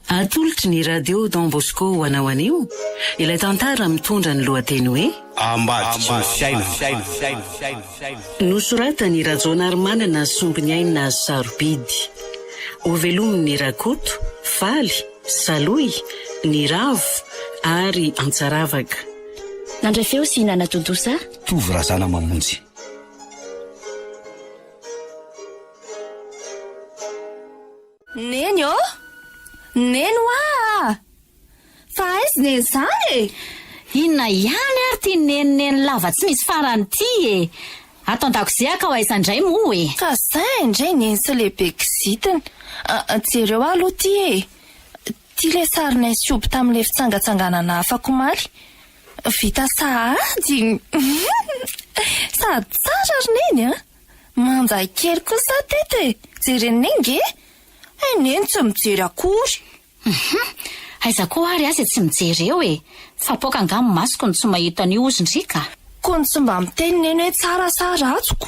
Atolotry ny Radio Don Bosco ho anao anio ilay tantara mitondra ny lohateny hoe. Ambadiky ny fiainana. Nosoratan'i Rajaonarimanana Sombiniaina Sarobidy. Hovelomin'i Rakoto, Faly, Salohy, Niravo ary Antsaravaka. Nandray feo sy nanatontosa. Tovo Razanamamonjy. Neny ô! Neny hoa a! Fa aiza Neny izany e? Inona ihany ary ity neny neny lava tsy misy farany ity e? Ato an-dakozia ka ho aiza indray moa e? Ka zay indray Neny sy le be kizitina. Jereo aloha ity e! Ity le sarinay sy Oby tamin'ilay fitsangatsanganana afak'omaly. Vita sahady! Sady tsara ry Neny a! Manja kely koa za teto e! Jeren'i Neny nge! Hay Neny tsy mijery akory! Hum! Aiza koa ary aza tsy mijery eo e! Fa poaka angaha ny masoko no tsy mahita an'io ozy ndry ka! Koa ny tsy mba miteny Neny hoe tsara sa ratsiko?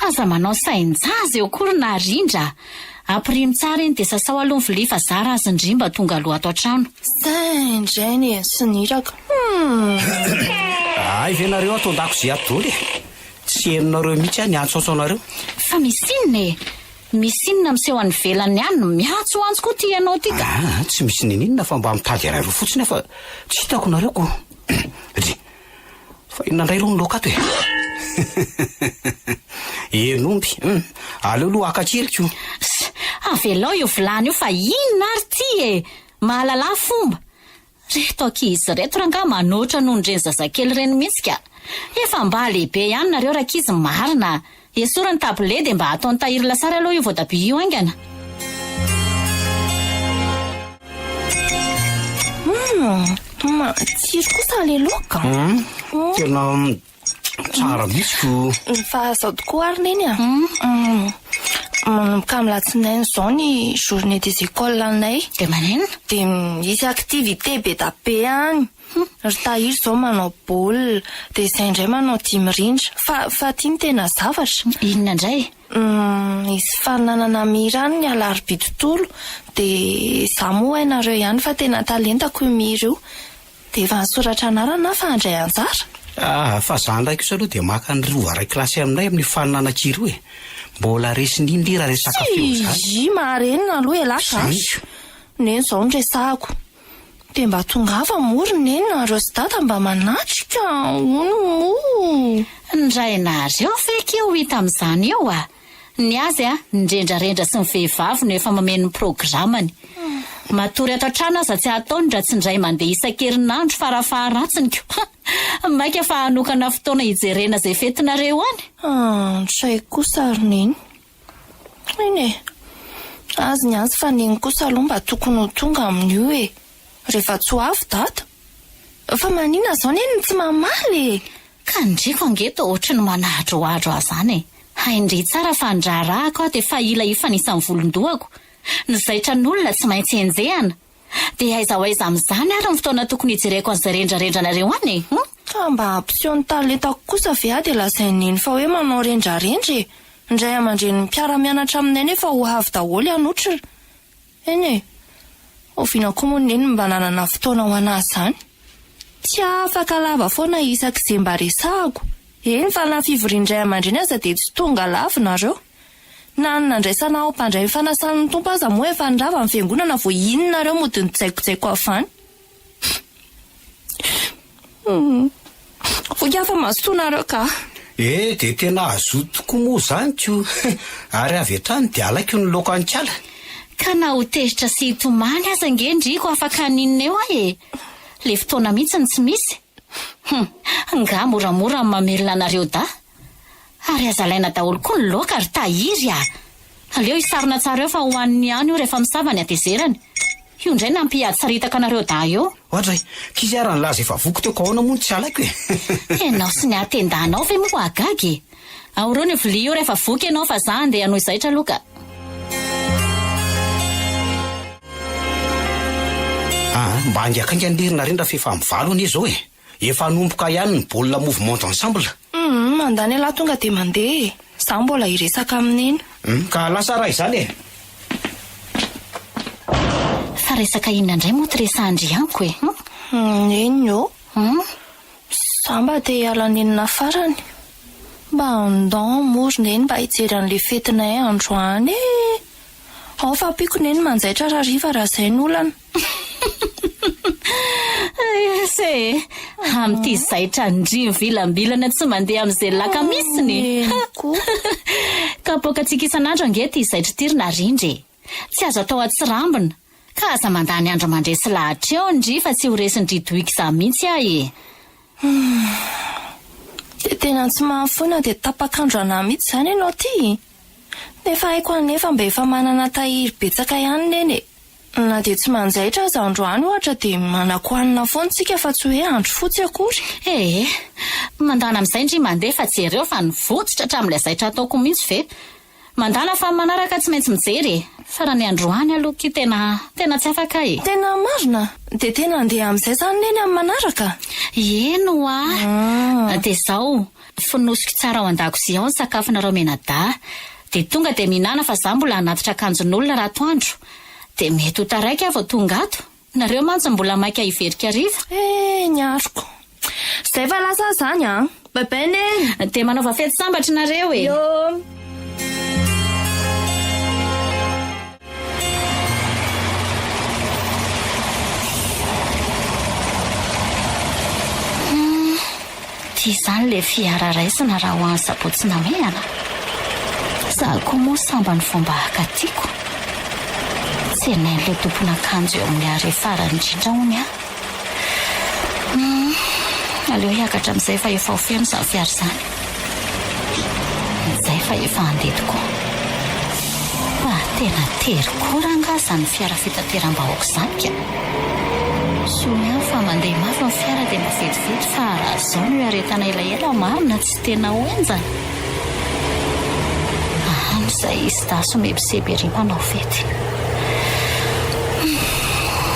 Aza manao sain-jaza eo koa ry Narindra a! Ampirimo tsara iny dia sasao aloha ny vilia fa zara azy ndry mba tonga aloha ato an-trano. Zay indray Neny sy ny iraka hum! Hay ve nareo ato an-dakozia ato daholo e! Tsy henonareo mihitsy aho niantsoantso anareo. Fa misy inona e? Misy inona miseho any ivelany any no miantsoantso koa ity ianao ity ka? Aa, tsy misy ninininona fa mba mitady anareo fotsiny aho fa tsy hitako nareo ko. Dry, fa inona indray aloha ny laoka ato e? Hen'omby, hum, aleo aloha haka kely ko. Ss, avelao io vilany io fa inona ary ity e? Mahalalà fomba. Reto ankizy reto rangaha manoatra noho ireny zazakely ireny mihitsy ka! Efa mba lehibe ihany nareo rankizy marina a! Esory ny tablé dia mba ataony tahiry lasary aloha io voatabia io haingana. Hum, matsiro kosa le laoka. Hum, tena Tsara mihitsy ko. Fa zao tokoa ary neny a. Manomboka amin'ny alatsinainy izao ny journée des écoles anay. Dia maninona? Dia misy activité be da be any. Ry Tahiry izao manao baolina, dia izay indray manao dihy mirindra. Fa fa ity no tena zavatra. Inona indray? Hisy faninanana mihira any ny alarobia tontolo. Dia izaho moa hainareo ihany fa tena talentako io mihira io. Dia efa nisoratra anarana aho fa handray anjara. Ah, fa za ndray kosa aloha dia maka an'i Rova ray kilasy aminay amin'io faninanakira io e. Mbola resin'iny ry raha resaka feo izany. Tsia, marenina aloha ialahy ka. Zany. Neny izao no resahako. Dia mba tongava moa ry Neny nareo sy Dada mba manatrika hono moa. Ny rainareo ve kia ho hita amin'izany eo a? Ny azy a, ny rendrarendra sy ny vehivavy no efa mameno ny programany. Matory ato an-trano aza tsy ataony raha tsy indray mandeha isan-kerinandro farafaharatsiny ko. Maika fa hanokana fotoana hijerena izay fetinareo any. Andray kosa ry Neny. Eny e. Azy ny azy fa Neny kosa aloha mba tokony ho tonga amin'io e. Rehefa tsy ho avy Dada. Fa maninona izao Neny no tsy mamaly e? Ka ndriko ange toa ohatry ny manadrohadro ahy zany e! Hain-dry tsara fa ny raharahako aho dia efa hila hifanisa ny volon-dohako. Ny zaitran'olona tsy maintsy enjehana. Dia aiza ho aiza amin'izany ary ny fotoana tokony hijereko an'izay rendrarendranareo any e? Hum? Ka mba hampiseho ny talentako kosa ve aho dia lazain'i Neny fa hoe manao rendrarendra e! Ny ray aman-drenin'ny mpiara-mianatra aminay nefa ho avy daholo hanotrona. Eny e! Oviana koa moa Neny mba nanana fotoana ho an'ahy izany? Tsy afaka lava foana isak'izay mba resahako. Eny fa na fivorian'ny ray aman-dreny aza dia tsy tonga lava nareo. Na ny nandraisana aho mpandray ny fanasan'ny Tompo aza moa efa nirava ny fiangonana vao iny nareo mody nijaikojaiko avy any. Voky aho fa mazotoa nareo ka. Eh dia tena hazoto tokoa moa izany ko! Ary avy hatrany dia alaiko ny laoka an-kala. Ka na ho tezitra sy hitomany aza ange ndry ko afaka haninona eo aho e! Le fotoana mihitsy no tsy misy. Hum! Nga moramora ny mamelona anareo dahy. Ary aza alaina daholo koa ny laoka ry Tahiry a! Aleo hisarona tsara eo fa hohaniny ihany io rehefa misava ny hatezerany. Io indray nampiady saritaka anareo dahy eo. Oadray, k'izy ary nilaza efa voky teo ka ahoana moa no tsy alaiko e? Ianao sy ny hatendanao ve moa hahagaga e? Ahorony io vilia io rehefa voky ianao fa za andeha hanohy zaitra aloha ka. Aa, mba haingakaingana lery narendra f'efa mivalo anie izao e! Efa hanomboka ihany ny baolina mouvement d'ensemble. Humm, mandany ialahy tonga dia mandeha e! Za mbola hiresaka amin'i Neny. Humm, ka lasa raha izany e! Fa resaka inona indray moa ty resahan-dry amiko e? Hum? Neny ô. Hum? Za mba te hiala nenina farany. Mba andao moa ry neny mba hijery an'le fetinay androany e! Ao fa ampiako neny manjaitra rahariva raha zay no olana. Asa e! Amin'ity zaitra ndry mivilambilana tsy mandeha amin'izay laka misiny e! Kapoakantsika isan'andro ange ity zaitra ity ry Narindra e! Tsy azo atao atsirambina, ka aza mandany andro mandresy lahatra eo ndry fa tsy ho resin-dry Dwick za mihitsy aho e! Dia tena tsy mahafoy na dia tapak'andro anà mihitsy izany ianao ity? Nefa haiko anefa mba efa manana tahiry betsaka ihany Neny e! Na dia tsy manjaitra aza androany ohatra dia manan-kohanina foana isika fa tsy hoe andro fotsy akory. Ee, mandana amin'izay ndry mandeha fa jereo fa nivotsitra hatramin'ilay zaitra ataoko mihitsy ve? Mandana fa ny manaraka tsy maintsy mijery e! Fa raha ny androany aloha ki tena tena tsy afaka e! Tena marina? Dia tena handeha amin'izay izany Neny amin'ny manaraka? Eny ho'a! Dia izao, fonosiko tsara ao an-dakozia ao ny sakafonareo mianadahy. Dia tonga dia mihinàna fa za mbola hanatitra akanjon'olona raha atoandro. Dia mety ho taraiky aho vao tonga ato. Nareo mantsy mbola maika hiverika hariva. Eh, ny aroko. Zay fa lasa aho zany an! Bye bye Neny! Dia manaova fety sambatra nareo e! Yo! Hum, ty izany le fiara raisina raha ho any Sabotsy Namehana. Za koa moa sambany vao mba haka tiako. Tsenain'ilay tompon'akanjo eo amin'ny arrêt farany indrindra hono aho. Hum, aleo hiakatra amin'izay fa efa ho feno izany fiara izany. Izay fa efa handeha tokoa. Fa tena tery koa rangaha izany fiara fitateram-bahoaka izany ka. Soa ihany fa mandeha mafy ny fiara dia mba vetivety fa raha izao no iaretana elaela marina tsy tena ho henjana. Any izay izy dahy somebiseby ery manao fety.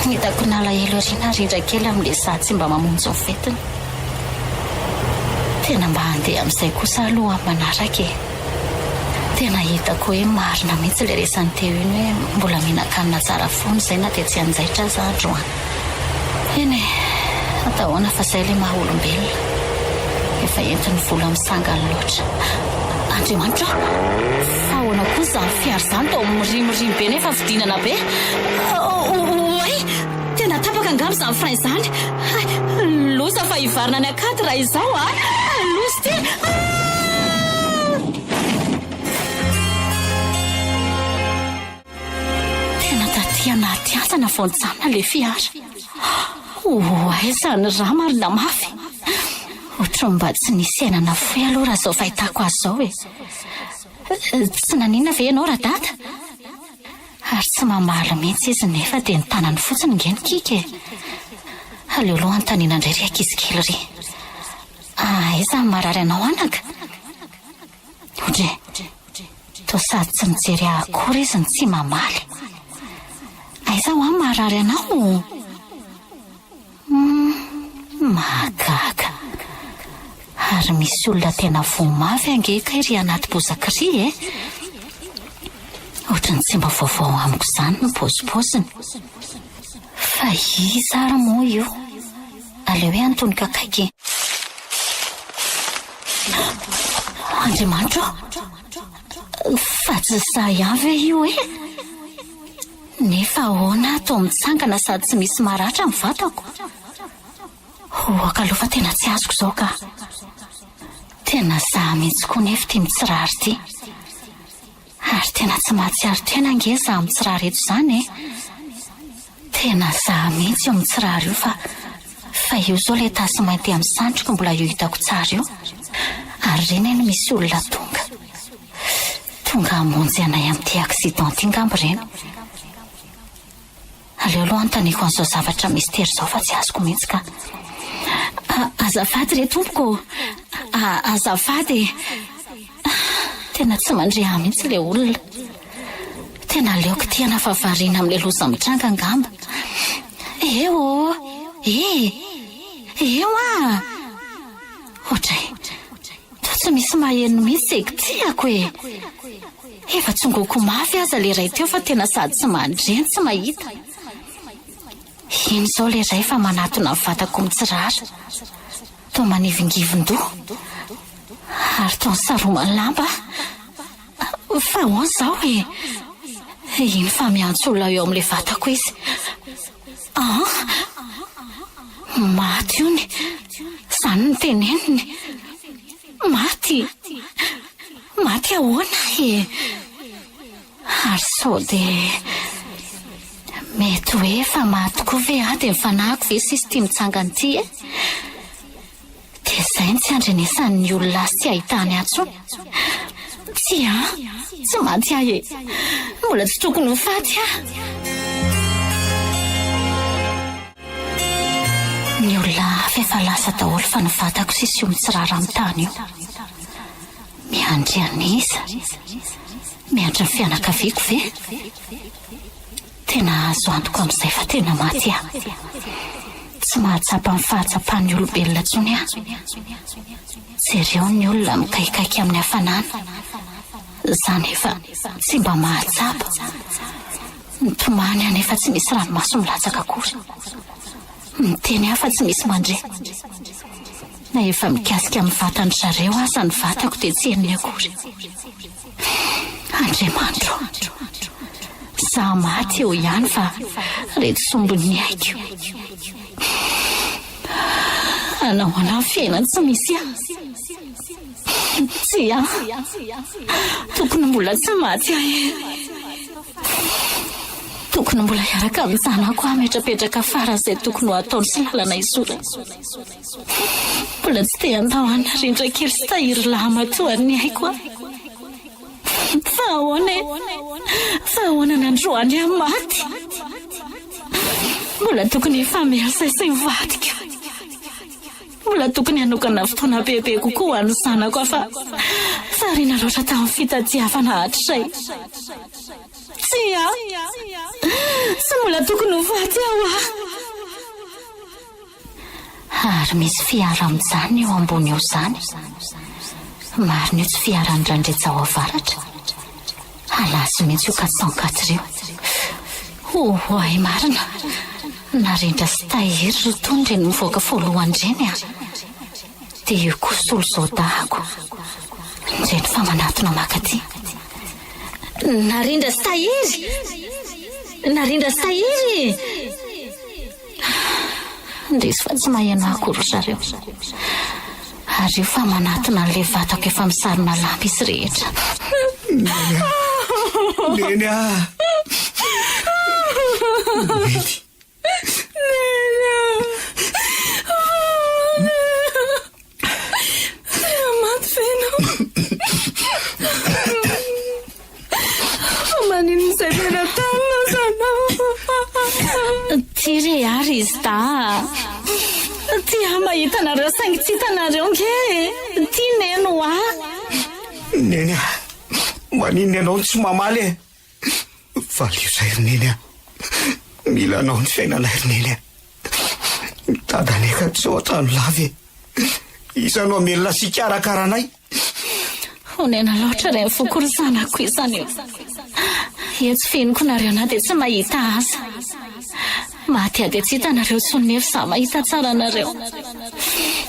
Hitako nalahelo ery narindra kely amin'ilay izaho tsy mba mamonjy ny fetiny. Tena mba handeha amin'izay kosa aloha amin'ny manaraka e. Tena hitako hoe marina mihitsy ilay resany teo iny hoe mbola mihinan-kanina tsara foana izay na dia tsy hanjaitra aza androany. Eny e, atao ahoana fa izay ilay maha olombelona. Efa entin'ny vola misangany loatra. Andriamanitra ô! Fa ahoana koa izany fiara izany toa mirimorimo be nefa fidinana be? Oay! Tena tapaka angamba izany frein izany. Hay! Loza fa hivarina any an-kady raha izao a! Loza ity! Ah! Tena taty anaty hantsana vao nijanona ilay fiara. Oay izany rà marina mafy. Ohatran'ny mba tsy nisy aina nafoy aloha raha izao fahitako azy izao e. Tsy naninona ve ianao Radada? Ary tsy mamaly mihitsy izy nefa dia ny tanany fotsiny nge no kiaka e! Aleo aloha anontaniana indray ry ankizy kely ry. Aiza ny marary anao anaka? Odry! Toa sady tsy mijery ahy akory izy no tsy mamaly. Aiza hoa ny marary anao? Humm, mahagaga. Ary misy olona tena voa mafy ange kay ry anaty bozaka ry e! Ohatran'ny tsy mba vaovao amiko izany ny paozipaoziny. Fa iza ary moa io? Aleo hoe antoniko akaiky e. Andriamanitra ô! Fa tsy izaho ihany ve io e? Nefa ahoana aho toa mitsangana sady tsy misy maratra ny vatako? Hoaka aloha fa tena tsy azoko izao ka! Tena za mihitsy koa nefa ity mitsirara ity. Ary tena tsy mahatsiaro tena ange za mitsirara eto izany e! Tena za mihitsy io mitsirara io fa fa io izao ilay tasy mainty amin'ny sandriko mbola io hitako tsara io. Ary ireny anie misy olona tonga. Tonga hamonjy anay amin'ity accident ity ngamba ireny. Aleo aloha anontaniako an'izao zavatra mistery izao fa tsy azoko mihitsy ka. Azafady re tompoko ô! Azafady e! Tena tsy mandre ahy mihitsy ilay olona. Tena aleoko kitihana fa variana amin'ilay loza mitranga angamba. Eo ô! E! Eo ah! Ohatray. Toa tsy misy maheno mihitsy izay kitihako e! Efa tsongoiko mafy aza ilay iray teo fa tena sady tsy mandre no tsy mahita. Iny izao ilay iray fa manatona ny vatako mitsirara. Toa manivingivin-doha. Ary toa nisaroman'ny lamba aho. Fa ahoana izao e? Iny fa miantso olona eo amin'ilay vatako izy. An! Maty hono. Izany no teneniny. Maty? Maty ahoana e? Ary sao dia mety hoe efa maty koa ve aho dia ny fanahiko ve sisa ity mitsangana ity e? Dia izay no tsy andrenesan'ny olona ahy sy ahitany ahy intsony. Tsia an! Tsy maty aho e! Mbola tsy tokony ho faty aho. Ny olona hafa efa lasa daholo fa ny vatako sisa io mitsirara amin'ny tany io. Miandry an'iza? Miandry ny fianakaviako ve? Tena azo antoka amin'izay fa tena maty aho. Tsy mahatsapa ny fahatsapan'ny olombelona intsony aho. Jereo ny olona mikaikaika amin'ny hafanana. Izaho nefa tsy mba mahatsapa. Mitomany aho nefa tsy misy ranomaso milatsaka akory. Miteny aho fa tsy misy mandre. Na efa mikasika amin'ny vatan-dry zareo aza ny vatako dia tsy henony akory. Andriamanitro ô! Izaho maty eo ihany fa reto sombin'ny aiko. Hanao anà fiainana tsy misy ahy. Tsia, tokony mbola tsy maty aho e. Tokony mbola hiaraka amin'ny zanako aho hametrapetraka faran'izay tokony ho ataony sy lalana izorany. Mbola tsy te handao an'i Narindra kely sy Tahiry lahimatoa ny aiko aho. Fa ahoana e? Fa ahoana ny androany aho maty? Mbola tokony hifamela sy ny vadiko. Mbola tokony hanokana fotoana bebe kokoa ho an'ny zanako aho fa variana loatra tamin'ny fitadiavana hatrizay. Tsia! Tsy mbola tokony ho faty aho ah! Ary misy fiara mijanona eo ambony eo izany. Marina io tsy fiaran'i Randrija ao avaratra. Halazo mihitsy io 404 io. Oay marina. Narindra sy Tahiry ry Tony ireny mivoaka voalohany ireny a. Dia io koa Solo zaodahako. Ireny fa manatona maka aty. Narindra sy Tahiry! Narindra sy Tahiry! Indrisy fa tsy maheno ahy akory ry zareo. Ary io fa manatona an'ilay vatako efa misarona lamba izy rehetra. Neny a! Neny a! Neny. Neny a! Tena maty ve ianao? Fa maninona izay tena taminao zanao? Ty re ary izy da. Ty aho mahita anareo saingy tsy hitanareo nge e. Ty neny hoa. Neny a! Maninona ianao no tsy mamaly e? Valio izay ry Neny a! Mila anao ny fiainanay ry Neny a! Dadanay ka tsy ao an-trano lava e! Iza no hamelona sy hikarakara anay? Honena loatra ireny foko ry zanako izany io. Etsy feniko nareo na dia tsy mahita aza. Maty aho dia tsy hitanareo intsony nefa izaho mahita tsara anareo.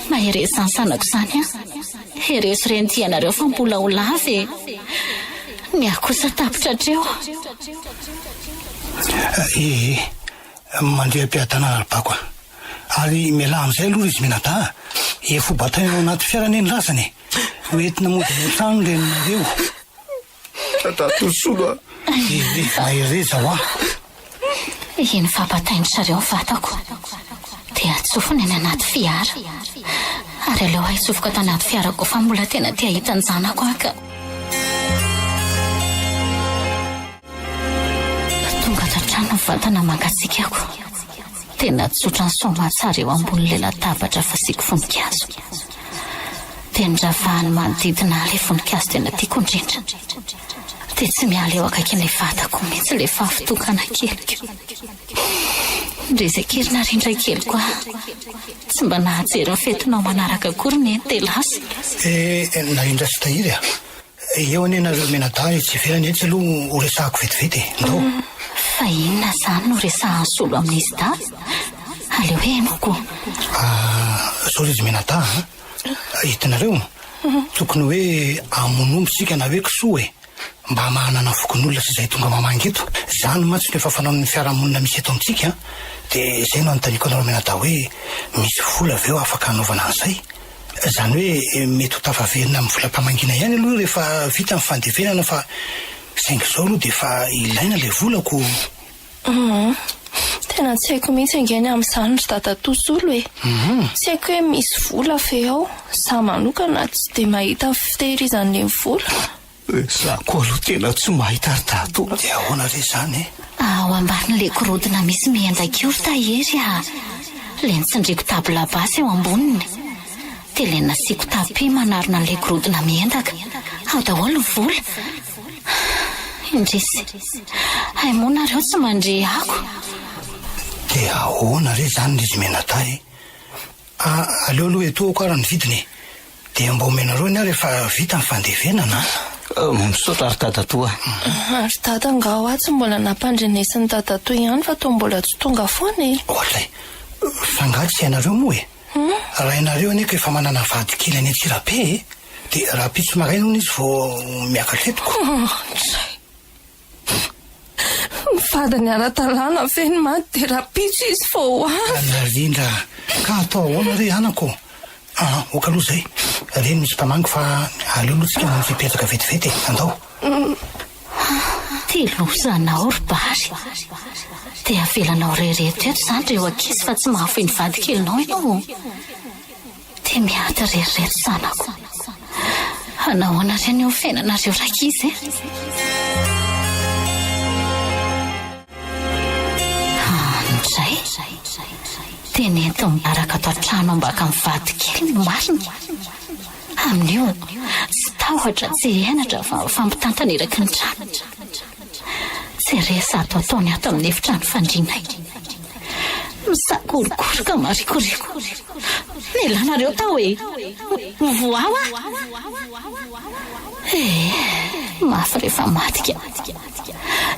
Mahereza izany zanako izany an. Herezo re ny dianareo fa mbola ho lava e. Ny ahy kosa tapitra hatreo. Ee, mandria am-piadanana ry Bako a. Ary mialà amin'izay aloha ry izy mianadahy a. Efa ho bataina ao anaty fiara anie ny razana e. Ho entina mody any an-trano ny reninareo. Dadatoa Solo a! Ee, mahereza hoa. Iny fampatain-dry zareo ny vatako dia atsofony any anaty fiara. Ary aleo aho hitsofoka ato anaty fiara koa fa mbola tena te hahita ny zanako aho ka. Tonga ato an-trano ny vatana mangatsiakako. Tena tsotra ny soamantsara eo ambonin'ilay latabatra fasiako voninkazo. Dia noravahany manodidina ahy ilay voninkazo tena tiako indrindra. Dia tsy miala eo akaikin'ilay vatako mihitsy ilay fahafitokana keliko. Ndreza kely narindra keliko aho. Tsy mba nahajery ny fetinao manaraka akory neny dia lasa. Eh, Narindra sy Tahiry a! Eo anie nareo mianadahy etsy ivelany etsy aloha ho resahako vetivety e! Ndao! Fa inona izany no resahan'i Solo amin'izy dahy? Aleo henoko. Ah, zao ry izy mianadahy a! Hitanareo? Tokony hoe hamono omby isika na hoe kisoa e! Mba hamahanana fokonolona sy izay tonga mamangy eto. Izany mantsy no efa fanaon'ny fiarahamonina misy eto amintsika an! Dia izay no anontaniako anareo mianadahy hoe misy vola ve eo afaka hanaovana an'izay? Izany hoe mety ho tafaverina amin'ny volam-pamangiana ihany aloha io rehefa vita ny fandevenana fa saingy izao aloha dia efa ilaina ilay vola ko. Humm. Tena tsy haiko mihitsy ange ny amin'izany ry dadatoa Solo e. Tsy haiko hoe misy vola ve ao. Izaho manokana tsy dia mahita fitehirizan'ireny vola. Izaho koa aloha tena tsy mahita ry dadatoa. Dia ahoana re izany e? Ao ambanin'ilay gorodona misy miendaka io ry Tahiry a! Ilay nitsindriako table basse eo amboniny. Dia ilay nasiako tapis manarona an'ilay gorodona miendaka. Ao daholo ny vola. Indrisy. Hay moa nareo tsy mandre ako. Dia ahoana re izany ry izy mianadahy e? A, aleo aloha etohako ara ny vidiny e! Dia mba omenareo ny ahy rehefa vita ny fandevenana a! Misaotra ry dadatoa a! Ry dada angaha hoa tsy mbola nampandrenesin'i dadatoa ihany fa toa mbola tsy tonga foana e! Ohatray, fa angaha tsy hainareo moa e? Rainareo anie ka efa manana vady kely any Antsirabe e! Dia rahampitso maraina hono izy vao miakatra eto ko! Ohatray. Ny vadiny ara-dalàna ve ny maty dia rahampitso izy vao ho avy? Narindra, ka atao ahoana re anako? Aa, ok aloha izay. Reny misy mpamangy fa aleo aloha tsika mamonjy hipetraka vetivety e! Andao. Ty lozanao ry Bary. Dia avelanao irery eto eto izany ireo ankizy fa tsy mahafoy ny vadikelinao ianao. Dia miady irery ireto zanako. Hanahoana re ny ho fiainanareo rankizy e? Andray. Dia nentiny miaraka ato an-trano ambaka amin'ny vadikely ny marina. Amin'io, tsy tahotra, tsy henatra fa mifampitantana eraky ny trano. Tsy re zato ataony ato amin'ny efitrano fandrianay. Misakorokoroka marikoriko. Mialà nareo tao e! Voao aho! Eh, mafy rehefa maty ka.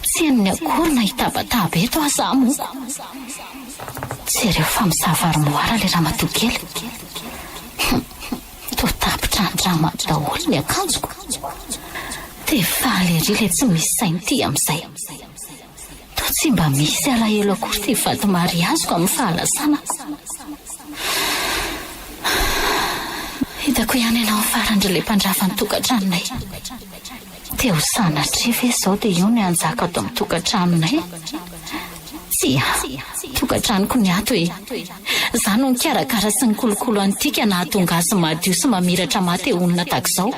Tsy henony akory na hitabataba eto aza aho moko. Jereo fa misava armoire ilay ramatoa kely. Hum, toa tapitra andrama daholo ny akanjoko. Dia faly ery ilay tsy misy saina ity amin'izay. Toa tsy mba misy alahelo akory ity vady mariaziko amin'ny fahalasanako. Hitako ihany ianao farany ry ilay mpandrava ny tokantranonay. Te ho sanatria ve izao dia io no hanjaka ato amin'ny tokantranonay? Tsia, tokantranoko ny ato e! Izaho no nikarakara sy nikolokolo an'ity ka nahatonga azy madio sy mamiratra maha te honina tahaka izao.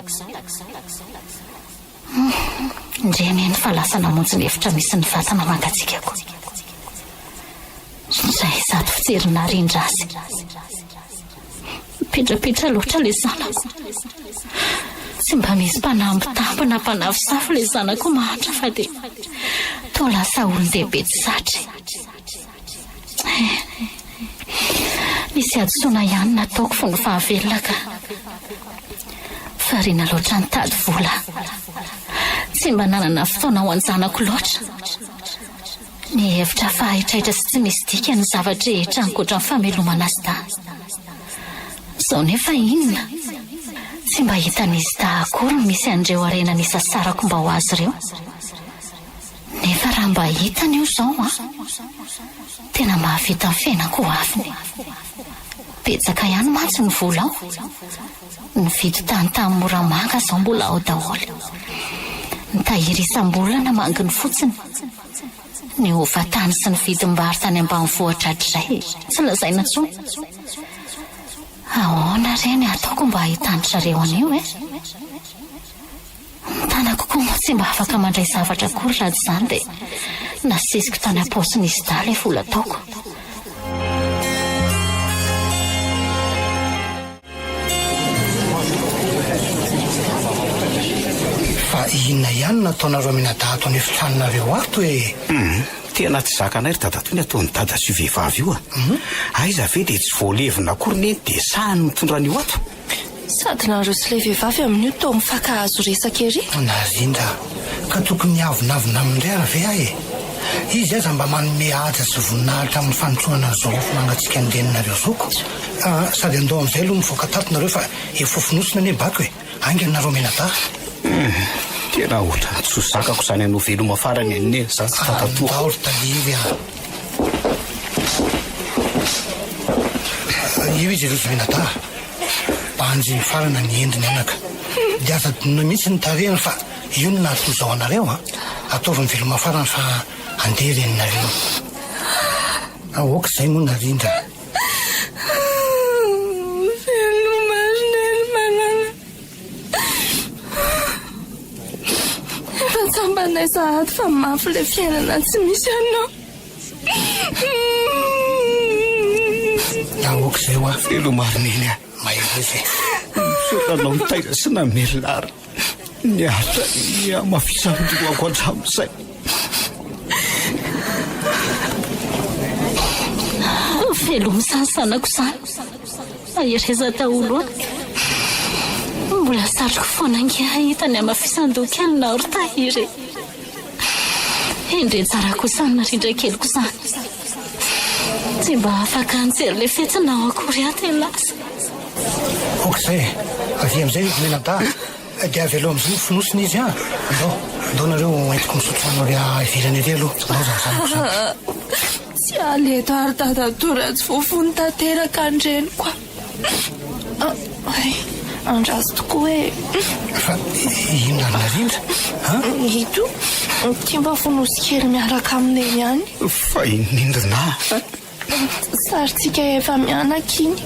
Hum, ndry neny fa lasa namonjy ny efitra misy ny vatana mangatsiakako. Indray izato fijery narindra azy. Mipitrapitra loatra ilay zanako. Tsy mba misy mpanambitamby na mpanafosafo ilay zanako mahantra fa dia toa lasa olon-dehibe tsy satry. Eh, nisy hadisoana ihany nataoko fony fahavelona ka. Variana loatra nitady vola. Tsy mba nanana fotoana ho an-janako loatra. Nihevitra fa haitraitra sy tsy misy dikany ny zava-drehetra ankoatra ny famelomana azy dahy. Izao nefa inona? Tsy mba hitan'izy dahy akory ny misy an'ireo harena nisasarako mba ho azy ireo. Nefa raha mba hitany io izao an! Tena mahavita ny fiainako ho aviny. Betsaka ihany mantsy ny vola ao. Nividy tany tany Moramanga izao mbola ao daholo. Ny tahiry isam-bolana manginy fotsiny. Ny hofan-tany sy ny vidim-bary tany ambanivohitra hatrizay tsy lazaina intsony. Ahoana re ny hataoko mba hahitan-dry zareo an'io e? Ny tanako koa moa tsy mba afaka mandray zavatra akory raha tsy izany dia nasesiko tany am-paosin'izy dahy ilay vola taoko. Fa inona ihany no nataonareo mianadahy ato an'efitranonareo ato e? Hum, tena tsy zakanay ry dadatoa ny ataon'i dada sy io vehivavy io a! Aiza ve dia tsy voalevina akory neny dia sahiny mitondra an'io ato? Sady nareo sy ilay vehivavy amin'io toa mifankahazo resaka ery. Narindra, ka tokony hiavonavona aminy indray ary ve aho e? Izy aza mba manome haja sy voninahitra amin'ny fanotronana an'izao nofo mangatsiaka ny reninareo izao ko. Sady andao amin'izay aloha mivoaka tato nareo fa efa fonosina anie bako e. Haingana nareo mianadahy. Humm tena ohatran'ny tsy ho zakako izany hanao veloma farany an'i Neny izany ry dadatoa. Andao ry Tahiry a. Io izy ry mianadahy. Banjiny farana ny endriny anaka. Dia aza adinoina mihitsy ny tarehiny fa io no nahatoa izao anareo a. Ataovy ny veloma farany fa andeha reninareo. Aoka izay moa Narindra. Veloma ry Neny malala. Efa tsampanay sahady fa mafy ilay fiainana tsy misy anao. Aoka izay hoa. Veloma ry Neny a. Mahereza e. Misaotra anao nitaiza sy namelona ary niaritra ny hamafisan-dohako hatramin'izay. Veloma izany zanako izany. Mahereza daholo an. Mbola satriko foana ange hahita ny hamafisan-doha kelinao ry Tahiry e. Endrey tsara kosa ny narindra-keliko izany. Tsy mba afaka nijery ilay fetsinao akory aho dia lasa. Ok izay e! Avia amin'izay ry Menadahy dia avelao amin'izay ny fonosina izy an! Ndao, ndao nareo entiko misotro rano ary ivelany ery aloha. Ndao izany zanako izany. Tsy hiala eto ary dadatoa raha tsy voafono tanteraka ny reniko a! Hay, andraso tokoa e! Fa inona ary Narindra an? Ito, ity mba fonosy kely miaraka aminay ihany. Fa inona? Sarintsika efa mianaka iny.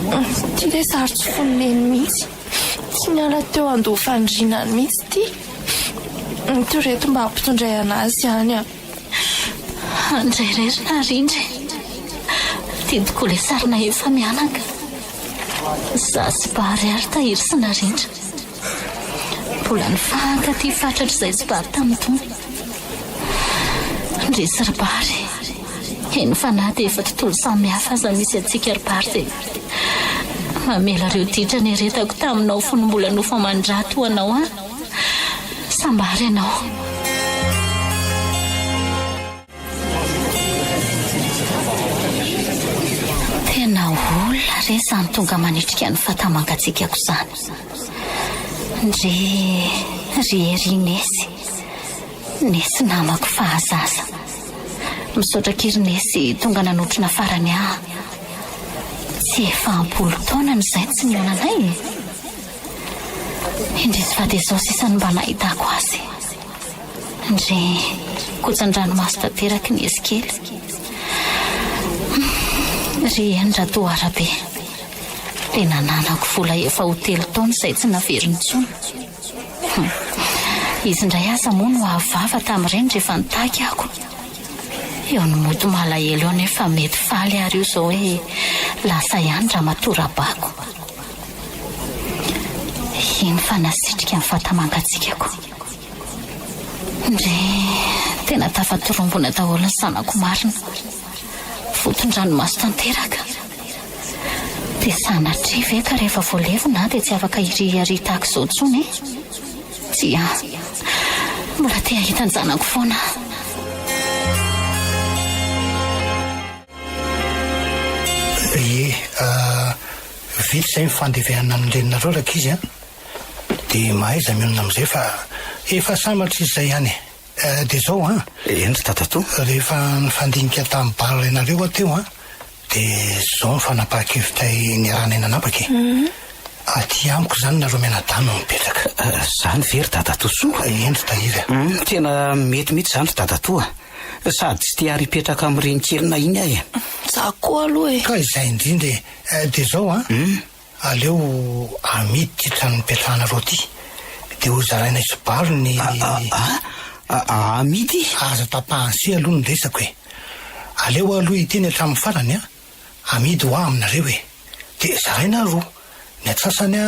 Ity ilay sary tsy fon'i Neny mihitsy. Tsy niala teo andoha fandrianany mihitsy ity. Ito ireto mba ampitondray an'azy ihany an. Andray re ry Narindra e! Tadidiko ilay sarina efa mianaka. Izaho sy Bary ary Tahiry sy Narindra. Mbola nifankatia fatratra izahay sy Bary tamin'itony. Ndresy ry Bary. Eny fa na dia efa tontolo samy hafa aza misy antsika ry Bary dia mamela ireo ditra nieretako taminao fony mbola nofo aman-drà toa anao aho. Sambary ianao. Tena olona re izany tonga manitrika ny fata-mangatsiakako izany. Ndry ry ery Nesy. Nesy namako fahazaza. Misaotra akia ry Nesy tonga nanotrona farany ahy. Tsy efa am-polo taonany izay no tsy nihaonanay e! Indrisy fa dia izao sisa no mba nahitako azy. Ndry, kotsan-dranomaso tanteraky ny izy kely. Ry eny Ratoarabe, dia nananako vola efa ho telo taona izay tsy naveriny intsony. Izy indray aza moa no avo vava tamin'ireny rehefa nitaky ako. Eo no mody malahelo eo nefa mety faly ary io izao hoe lasa ihany ramatoa Rabako. Iny fa nasitrika ny vata-mangatsiakako. Ndry, tena tafatorombona daholo ny zanako marina. Voton-dranomaso tanteraka. Dia sanatria ve ka rehefa voalevina aho dia tsy afaka hiriaria tahaka izao intsony e? Tsia, mbola te hahita an-janako foana aho. Ie, vita izay ny fandevenana ny reninareo rankizy a! Dia mahaiza mionona amin'izay fa efa sambatra izy izay ihany e! Dia izao an! Eny ry dadatoa. Rehefa nifandinika tamin'ny bar ianareo aho teo an, dia izao ny fanapahan-kevitray niarahanay nanapaka e! Aty amiko izany nareo mianadahy no mipetraka. Izany ve ry dadatoa soa? Eny ry Tahiry a! Tena mety mihitsy izany ry dadatoa. Sady tsy te ary hipetraka amin'ny reninkelina iny aho e! Za koa aloha e! Ka izay indrindra e! Dia izao an! Aleo amidy ity trano nipetrahanareo ity, dia hozaraina isabalo ny. A amidy? Aza tapahan'se aloha ny resako e! Aleo aho aloha hiteny hatramin'ny farany an! Amidy hoa aminareo e! Dia zaraina roa, ny antsasany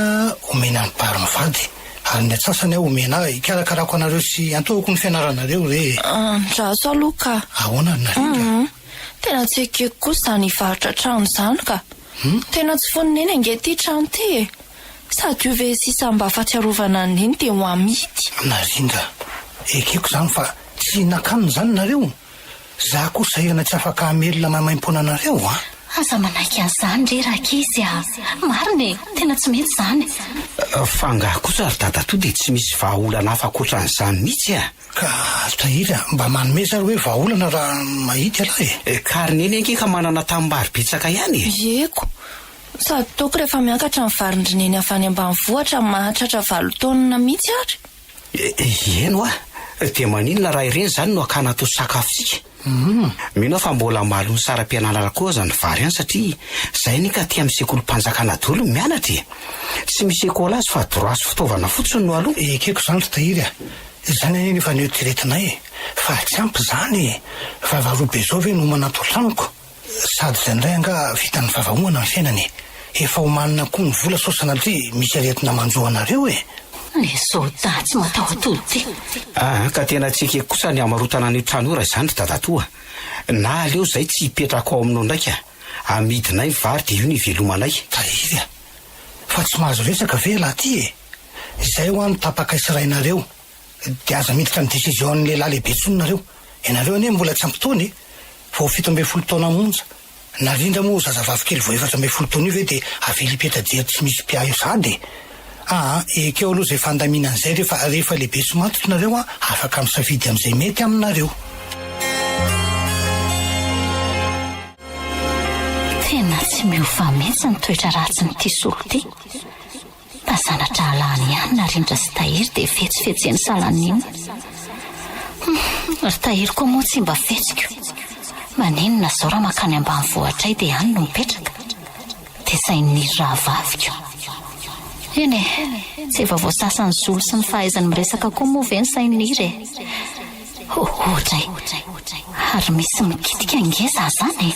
omena an'i Bary mivady, ary ny antsasany omena ahy hikarakarako anareo sy hiantohako ny fianaranareo re e! Andraso aloha ka! Ahoana ry Narindra? Tena tsy ekeko kosa izany hivarotra trano izany ka! Tena tsy fon'i Neny ange ity trano ity e! Sady io ve sisa mba fahatsiarovana an'i Neny dia ho amidy. Narindra, ekeko izany fa. Tsy hihinan-kanina izany nareo? Za koa sahirana tsy afaka hamelona maimaimpoana anareo a! Aza manaiky an'izany re rankizy a! Marina e! Tena tsy mety izany. Fa angaha kosa ry dadatoa dia tsy misy vahaolana hafa ankoatran'izany mihitsy a! Ka Tahiry a! Mba manomeza ary hoe vahaolana raha mahita ialahy e! Ka ry neny ange ka manana tanimbary betsaka ihany e! Ieko! Sady toaka rehefa miakatra ny varin-dry neny avy any ambanivohitra mahatratra valo taonina mihitsy ary. Eny hoa, dia maninona raha ireny izany no hakana atao sakafontsika? Mino aho fa mbola mahalony saram-pianarana koa aza ny vary any satria izay anie ka aty amin'ny sekolim-panjakana daholo no mianatra e! Tsy misy écolage fa droit sy fitaovana fotsiny no aloa. Ekeko izany ry Tahiry a! Izany anie no efa noeritreretinay e! Fa tsy ampy izany e! Vava roa be izao ve no homana ato an-tranoko? Sady izay indray angaha vitan'ny vavahoana ny fiainana e! Efa omanina koa ny vola sao sanatria misy aretina manjo anareo e! Le soda tsy mataho-tody ty. Aa ka tena tsy ekeko kosa ny hamarotana an'io trano io raha izany ry dadatoa a! Na aleo izay tsy hipetraka ao aminao ndraika, amidinay ny vary dia io no ivelomanay. Tahiry a! Fa tsy mahazo resaka ve ialahy ty e? Izay hoa no tapakay sy rainareo. Dia aza miditra amin'ny décision an'ny lehilahy lehibe intsony nareo. Ianareo anie mbola tsy ampy taona e! Vao 17 taona monja. Narindra moa zazavavy kely vao 14 taona io ve dia avela hipetra-jery tsy misy mpiahy eo sahady e! Aa ekeo aloha izay fandaminana izay re fa rehefa lehibe sy matotra nareo an afaka misafidy amin'izay mety aminareo. Tena tsy miova mihitsy ny toetra ratsin'ity solo ity. Mba zana-drahalahiny ihany Narindra sy Tahiry dia fetsifetseny salan'inona. Hum, ry Tahiry koa moa tsy mba fetsiko. Maninona izao raha mankany ambanivohitray dia any no mipetraka? Tezain'ny rahavaviko. Eny e, tsy efa voasasan'ny zolo sy ny fahaizany miresaka koa moa ve ny sain'i Niry e? Ohatray. Ary misy mikitika ange za zany e.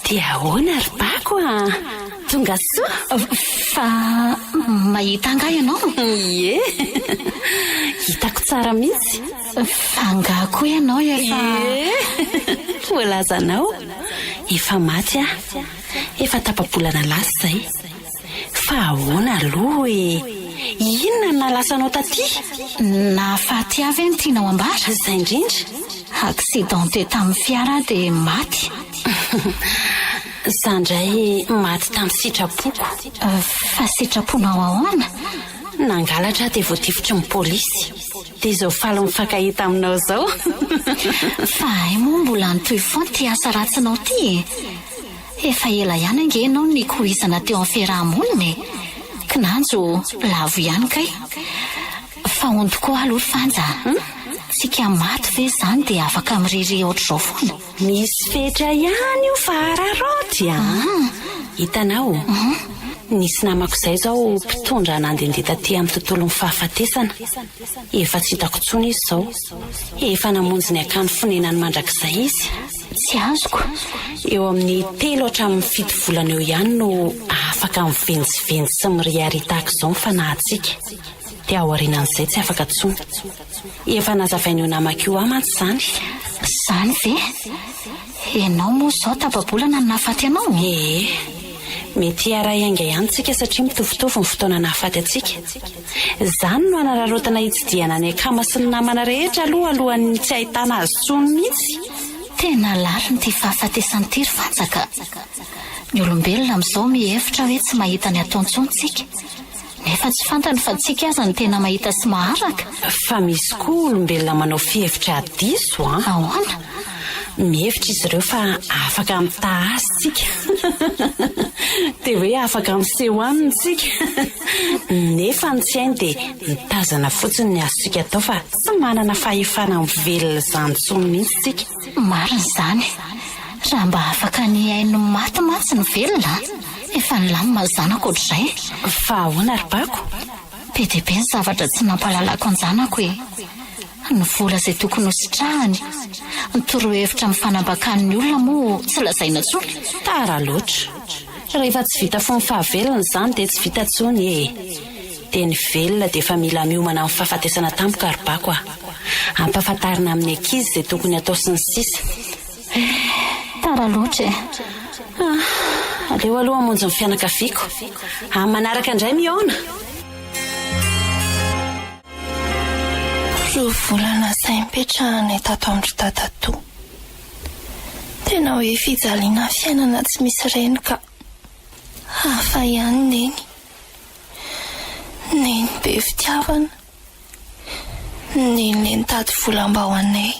Dia ahoana ry Bako a? Tonga soa? Fa mahita angaha ianao? Ie. Hitako tsara mihitsy. Fa angaha koa ianao efa. Ie. Voalazanao. Efa maty aho. Efa tapa-bolana lasa izay. Fa ahoana aloha e? Inona no nahalasa anao taty? Nahafaty ahy ve no tianao ambara? Izay indrindra. Accidenté tamin'ny fiara aho dia maty. Izaho indray maty tamin'ny sitrapoko. Fa sitraponao ahoana? Nangalatra aho dia voatifitry ny polisy. Dia izao faly mifankahita aminao izao. Fa hay moa mbola nitohy foana ity asa ratsinao ity e? Efa ela ihany ange ianao no nikoizana teo amin'ny fiaraha-monina e! Kinanjo lavo ihany kay. Fa hono tokoa aloha ry Fanja a! Tsika maty ve izany dia afaka miririha ohatr'izao foana? Misy fetra ihany io fa araraoty a! Hitanao? Nisy namako izay izao mpitondra nandehandeha taty amin'ny tontolon'ny fahafatesana. Efa tsy hitako intsony izy izao. Efa namonjy ny akany fonenany mandrakizay izy. Tsy azoko. Eo amin'ny telo hatramin'ny fito volana eo ihany no afaka mivenjivenjy sy miriaria tahaka izao ny fanahintsika. Dia aorianan'izay tsy afaka intsony. Efa nazavain'io namako io ahy mantsy izany. Izany ve? Ianao moa izao tapa-bolana no nahafaty anao? Ee. Mety hiara-hiainga ihany tsika satria mitovitovy ny fotoana nahafaty antsika. Izany no hanararaotana hitsidihana an'i Akama sy ny namana rehetra aloha alohan'ny tsy hahitana azy intsony mihitsy. Tena lalina ity fahafatesana ity ry Fanja ka! Ny olombelona amin'izao mihevitra hoe tsy mahita ny atao intsony tsika. Nefa tsy fantany fa tsika aza no tena mahita sy maharaka. Fa misy koa olombelona manao fihevitra diso an! Ahoana? Mihevitra izy ireo fa afaka mitaha azy tsika. Dia hoe afaka miseho aminy tsika. Nefa ny tsy hainy dia mitazana fotsiny ny azontsika atao fa tsy manana fahefana mivelona izany intsony mihitsy tsika. Marina izany. Raha mba afaka ny hihaino ny maty mantsy ny velona an! Efa nilamina ny zanako ohatr'izay. Fa ahoana ry Bako? Be dia be ny zavatra tsy nampahalalako an-janako e! Ny vola izay tokony ho sitrahany, ny torohevitra amin'ny fanambakan'ny olona moa tsy lazaina intsony. Tara loatra. Rehefa tsy vita fony fahavelona izany dia tsy vita intsony e! Dia ny velona dia efa mila miomana amin'ny fahafatesana tampoka ry Bako a! Ampahafantarina amin'ny ankizy izay tokony hatao sy ny sisa. Eh, tara loatra e. Ah, aleo aloha hamonjy ny fianakaviako. Amin'ny manaraka indray mihaona. Roa volana izay nipetrahanay tato amin-dry dadatoa. Tena hoe fijaliana ny fiainana tsy misy reny ka. Hafa ihany Neny. Neny be fitiavana. Neny ilay nitady vola mba ho anay.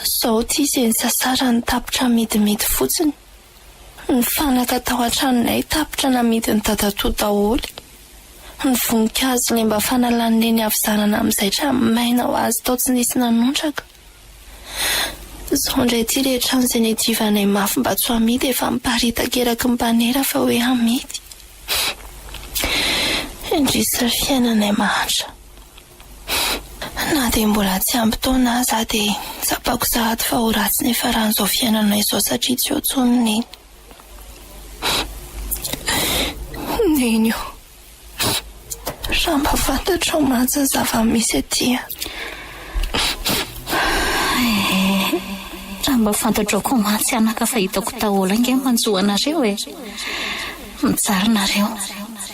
Izao ity izay nisasarany tapitra amidimidy fotsiny. Ny fanaka tao an-tranonay tapitra namidin'i dadatoa daholo. Ny voninkazo ilay mba fanalan'i Neny havizanana amin'izay trano maina ho azy tao tsy nisy nanondraka. Izao indray ity ilay trano izay niadivanay mafy mba tsy ho amidy efa miparitaka eraky ny mpanera fa hoe hamidy. Indrisy ry fiainanay mahantra. Na dia mbola tsy ampy taona aza aho dia tsapako sahady fa ho ratsy ny hifaran'izao fiainana izao satria tsy eo intsony Neny. Neny ô! Raha mba fantatrao mantsy ny zava-misy aty an! Eh, raha mba fantatrao koa mantsy anaka fa hitako daholo ange ny manjo anareo e! Mijaly nareo,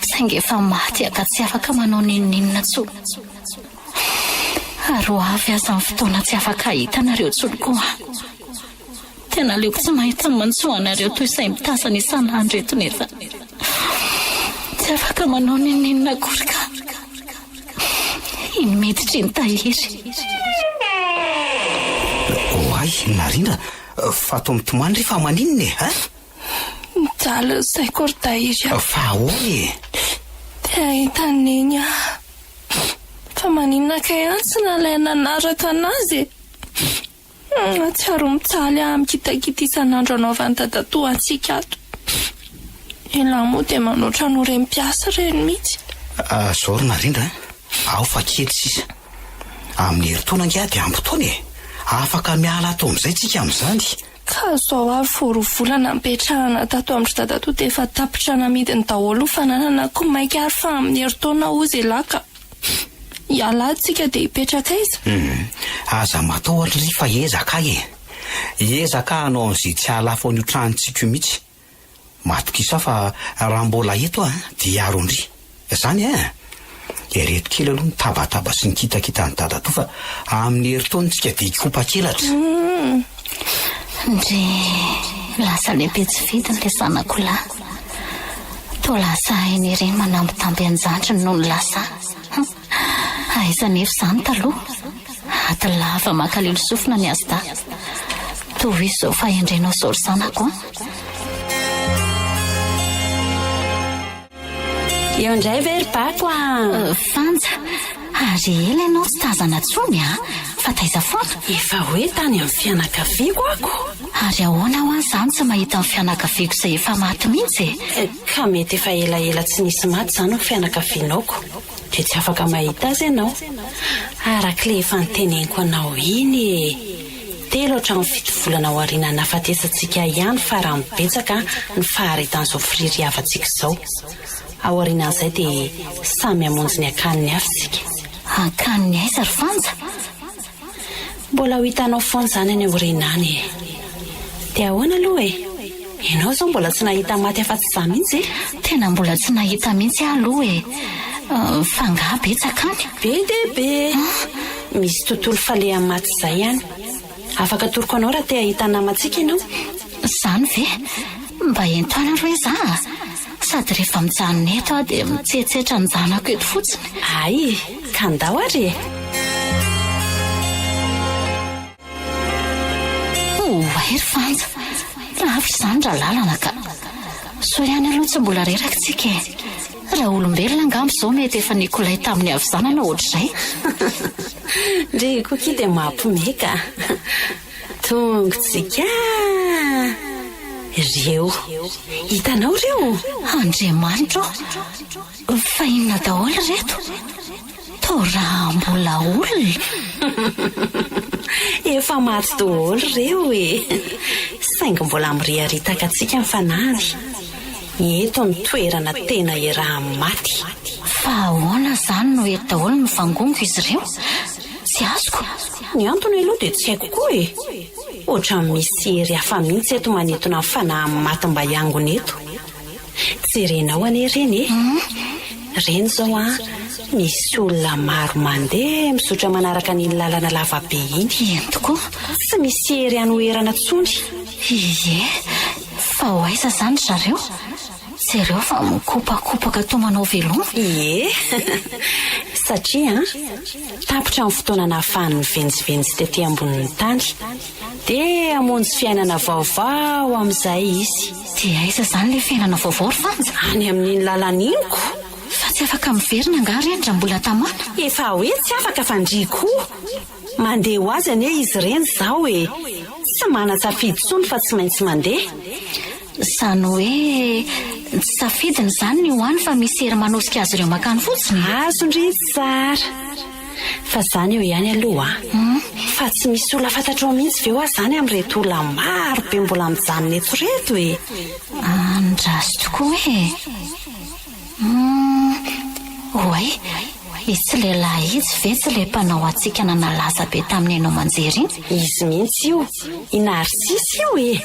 saingy efa maty aho ka tsy afaka manao n'inon'inona intsony. Ary ho avy aza ny fotoana tsy afaka hahita anareo intsony koa aho. Tena aleoko tsy mahita ny manjo anareo toy izay mitazana isan'andro eto nefa tsy afaka manao n'inon'inona akory ka. Iny miditra iny Tahiry. Oay, Narindra, fa toa mitomany re fa maninona e, hein? Mijaly ny saiko ry Tahiry a. Fa ahoana e? Te hahita an'i Neny aho. Fa maninona kay aho tsy nalaina nanaraka anazy e? Mahatsiaro mijaly aho mikitakita isan'andro anaovan'i dadatoa antsika ato. Elah moa dia manoatra noho ireny mpiasa ireny mihitsy. Zao ry Narindra a, ao fa kely sisa. Amin'ny herintaona ange aho dia ampy taona e. Afaka miala ato amin'izay tsika amin'izany. Ka zao avy vao roa volana nipetrahana tato amin-dry dadatoa dia efa tapitra namidiny daholo ny fananana ko maika ary fa amin'ny herintaona hozy elah ka. Hiala ato tsika dia hipetraka aiza? Hum, aza matahotra ry fa hiezaka aho e! Hiezaka aho hanao an'izay tsy hahalafo an'io tranontsika io mihitsy. Matokisa aho fa raha mbola eto aho dia hiaro an-dry. Izany ein! Ireto kely aloha ny tabataba sy ny kitakitan'i dadatoa fa amin'ny herintaona tsika dia hikopa-kelatra. Hum, ndry lasa lehibe tsy fidiny ilay zanako lahy. Toa lasa hainy ery ny manambitamby an-jandriny nony lasa. Aiza anefa izany taloha? Ady lava mankalelo sofina ny azy dahy. Tohizo izao fahendrenao izao ry zanako a! Eo indray ve ry Bako a? Fanja, ary ela ianao tsy tazana intsony a! Fa taiza foana? Efa hoe tany amin'ny fianakaviako ako. Ary ahoana hoa izany tsy mahita ny fianakaviako izay efa maty mihitsy e? Ka mety efa elaela tsy nisy maty izany ny fianakavianao ko. Dia tsy afaka mahita azy ianao. Araka ilay efa noteneniko anao iny e! Telo hatramin'ny fito volana aorian'ny nahafatesantsika ihany farany betsaka ny faharetan'izao fiririavantsika izao. Aorianan'izay dia samy hamonjy ny akaniny avy isika. Akaniny aiza ry Fanja? Mbola ho hitanao foana izany any aoriana any e! Dia ahoana aloha e? Ianao izao mbola tsy nahita maty afa-tsy izaho mihitsy e? Tena mbola tsy nahita mihitsy aho aloha e! Fa angaha betsaka any? Be dia be! Misy tontolo falehan'ny maty izay any. Afaka atoroko anao raha te hahita ny namantsika ianao. Izany ve? Mba ento any aloha izaho a! Sady rehefa mijanona eto aho dia mitsetsetra ny zanako eto fotsiny. Hay! Ka ndao ary e! Oay ry Fanja! Lavitra izany raha lalana ka! Soa ihany aloha tsy mbola reraka tsika e! Raha olombelona angamba izao mety efa nikolay tamin'ny havizanana ohatr'izay. Ndry koa dia mampiomehy ka! Tongotsika! Ireo! Hitanao ireo? Andriamanitra ô! Fa inona daholo ireto? Toa raha mbola olona? Efa maty daholo ireo e! Saingy mbola miriaria tahaka antsika ny fanahiny. Eto no toerana tena iarahan'ny maty. Fa ahoana izany no eto daholo mivangongo izy ireo? Tsy azoko. Ny antony aloha dia tsy haiko koa e! Ohatran'ny misy hery hafa mihitsy eto manintona ny fanahin'ny maty mba hiangona eto. Jerenao anie ireny e! Ireny izao an, Misy olona maro mandeha mizotra manaraka an'iny lalana lava be iny. Eny tokoa. Tsy misy hery hanoherana intsony. Ie, fa ho aiza izany ry zareo? Jereo fa mikopakopaka toa manao veloma. Ie, satria an, tapitra ny fotoana nahafahany nivenjivenjy tety ambonin'ny tany. Dia hamonjy fiainana vaovao amin'izay izy. Dia aiza izany ilay fiainana vaovao ry Fanja? Any amin'iny lalana iny ko! Fa tsy afaka miverina angaha ireny raha mbola tamana? Efa hoe tsy afaka fa ndry koa! Mandeha ho azy anie izy ireny izao e! Tsy manan-tsafidy intsony fa tsy maintsy mandeha. Izany hoe tsy safidiny izany ny ho any fa misy hery manosika azy ireo mankany fotsiny? Azon-dry tsara! Fa izany eo ihany aloha an! Fa tsy misy olona fantatrao mihitsy ve hoa izany amin'ireto olona maro be mbola mijanona eto ireto e? Andraso tokoa e! Humm, oay, itsy lehilahy itsy ve tsy ilay mpanao hatsikana nalaza be tamin'ny haino aman-jery iny? Izy mihitsy io, i Narcisy io e!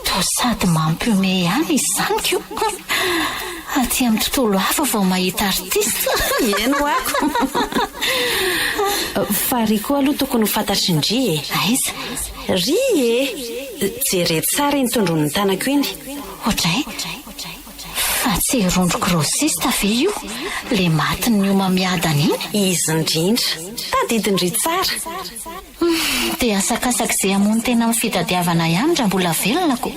Toa sady mampihomehy ihany izy izany ko! Aty amin'ny tontolo hafa vao mahita artiste! Eny ho'ako! Fa ry koa aloha tokony ho fantatry ndry e! Aiza? Ry e! Jereo tsara iny tondroin'ny tanako iny! Oadray! Fa tsy rondro grossiste ve io le matin'ny homamiadana iny? Izy indrindra. Tadidin-dry tsara. Humm, dia asakasak'izay hamono tena amin'ny fitadiavana ihany raha mbola velona ko.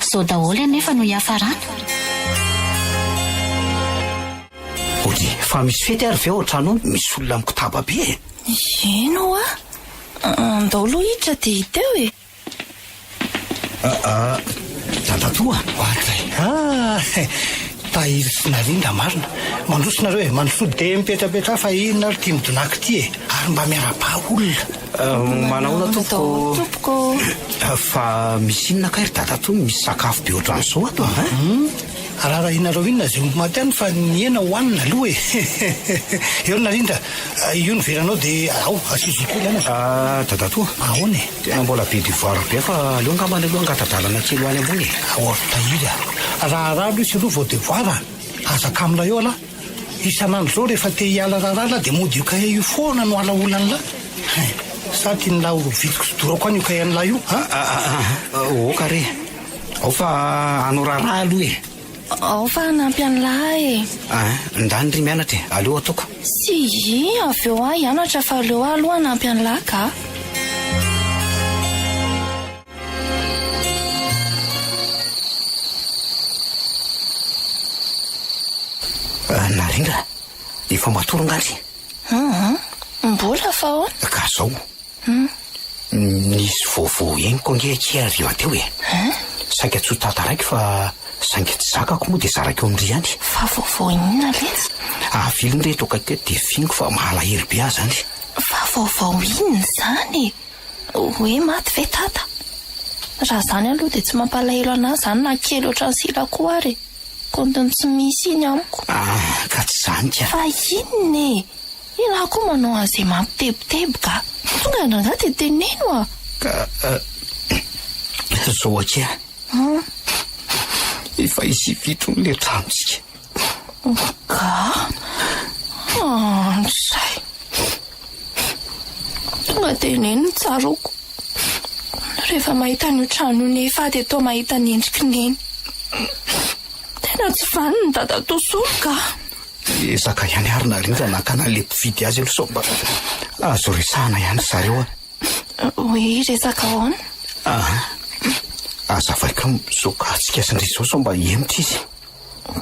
Zao daholo anefa no hiafarana. Ok, fa misy fety ary ve ao an-trano ao? Misy olona mikotaba be e! Eny hoa! Andao aloha hiditra dia hita eo e! Aa dadatoa ohatray ah Tahiry sy Narindra marina. Mandroso nareo e, mandrosoa dia mipetrapetraha fa inona ary ity midonàka ity e, ary mba miarahaba olona. Manahoana tompoko. Tompoko. Fa misy inona kay ry dadatoa no misy sakafo be ohatran'izao ato a? Raharahianareo inona izay omby maty any fa ny hena hohanina aloha e! Eo ry Narindra, io ny veranao dia ao, asio jus kely any. Ah, dadatoa. Ahoana e? Tena mbola be devoir be fa aleo angambany aloha angata-dalana kely ho any ambony e. Ao ry Tahiry a! Raharaha aloha isy aloha vao devoir a! Aza kamina eo alah! Isan'andro izao rehefa te hiala raharaha lah dia mody io kahie io foana no alaolan'lah! Hein! Sa tian'lah ho rovitiko sy dorako any io kahie an'lah io an? Ah, oka re! Ao fa hanao raharaha aloha e! Ao fa hanampy an'lah e! Ah, ndany ry mianatra e! Aleo ataoko. Tsia, avy eo aho hianatra fa aleo aho aloha hanampy an'lah ka! Narindra, efa matory nga ry? Hum, mbola fa ahoana? Ka zao, Nisy vaovao henoko ange akia hariva teo e! Saika tsy ho tantaraiko fa saingy tsy zakako moa dia zarako eo amin-dry ihany. Fa vaovao inona letsy? Aviliny re eto akaiky eto dia finiko fa malahelo be aho izany. Fa vaovao inona izany e? Hoe maty ve Dada? Raha izany aloha dia tsy mampalahelo an'ahy izany na kely ohatran'ny sila koa ary e! Kaontiny tsy misy iny amiko. Ah, ka tsy izany ka! Fa inona e? Ialahy koa manao an'izay mampitebiteby ka! Tonga rangahy dia teneno a! Ka zao akia. Efa hisy vita hono ilay tranontsika. Ka? Andray. Tonga dia neny no tsaroako. Rehefa mahita an'io trano io nefa aho dia toa mahita ny endrik'i Neny. Tena tsy vanona ny dadatoa Solo ka! Ezaka ihany ary Narindra nakana an'ilay mpividy azy aloha sao mba azo resahana ihany ry zareo a. Hoe hiresaka ahoana? Aha. Azavaiko amin'izao katsika sy ndry izao sao mba hihemotra izy.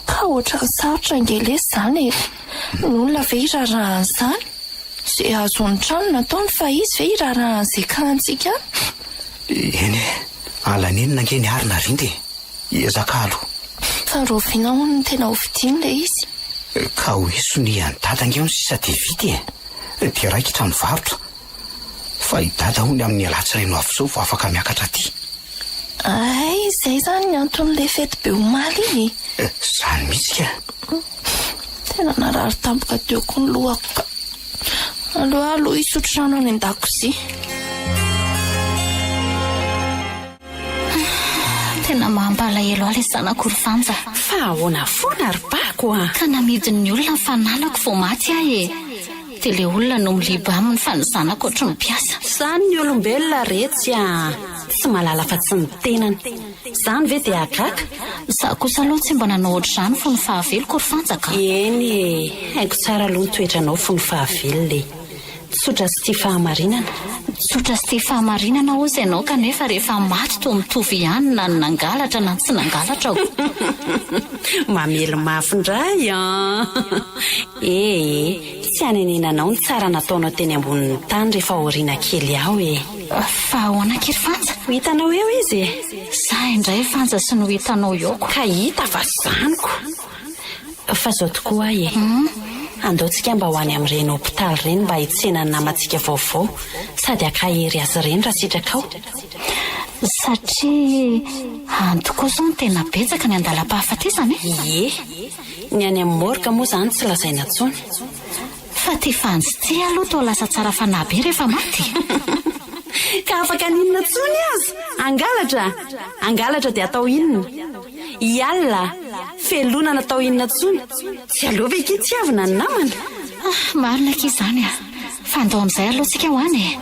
Ka ohatran'ny sarotra ange lesy izany e. Ny olona ve hiraharaha an'izany? Izay ahazoany trano no ataony fa izy ve hiraharaha an'izay kahantsika any? Eny e, ala-nenina ange ny ary Narindra e. Hiezaka aloha. Fa rahoviana hono no tena ho vidiana ilay izy? Ka hoe sonia an'i Dada ange hono sisa dia vita e! Dia raikitra ny varotra. Fa i Dada hono amin'ny alatsinainy ho avy izao vao afaka miakatra aty. Hay, izay izany ny anton'ilay fety be omaly iny e! Izany mihitsy ka! Tena narary tampoka teo koa ny lohako ka. Aleo aho aloha hisotro rano any an-dakozia. Tena mampalahelo ahy ilay zanako ry Fanja. Fa ahoana foana ry Bako a? Ka namidin'ny olona ny fananako vao maty aho e. Dia ilay olona no miliba aminy fa ny zanako ohatry ny mpiasa. Izany ny olombelona retsy a! Tsy mahalala afa-tsy ny tenany. Izany ve dia hahagaga? Izaho kosa aloha tsy mba nanao ohatr'izany fony fahaveloko ry Fanja ka. Eny e! Haiko tsara aloha ny toetranao fony fahavelona e! Tsotra sy tia fahamarinana. Tsotra sy tia fahamarinana hozy ianao kanefa rehefa maty toa mitovy ihany na ny nangalatra na ny tsy nangalatra o! Mamely mafy indray an! Ee, tsy hanenenanao ny tsara nataonao teny ambonin'ny tany rehefa aoriana kely ao e! Fa ahoana akia ry Fanja? Ho hitanao eo izy e! Za indray Fanja sy ny ho hitanao eo ko! Ka hita fa zaniko! Fa zao tokoa ahy e! Andao tsika mba ho any amin'ireny hopitaly ireny mba hitsena ny namantsika vaovao sady hakahery azy ireny raha sitrakao. Satria any tokoa izao no tena betsaka ny andalam-pahafatesana e! Ie! Ny any amin'ny morgue moa izany tsy lazaina intsony. Fa ty Fanjy ty aloha toa lasa tsara fanahy be rehefa maty e! Ka afaka haninona intsony aza? Hangalatra? Hangalatra dia atao inona? Hialina? Felonana atao inona intsony? Tsy aleo ve akia tiavina ny namana? Ah, marina akia izany a! Fa andao amin'izay aloha tsika ho any e!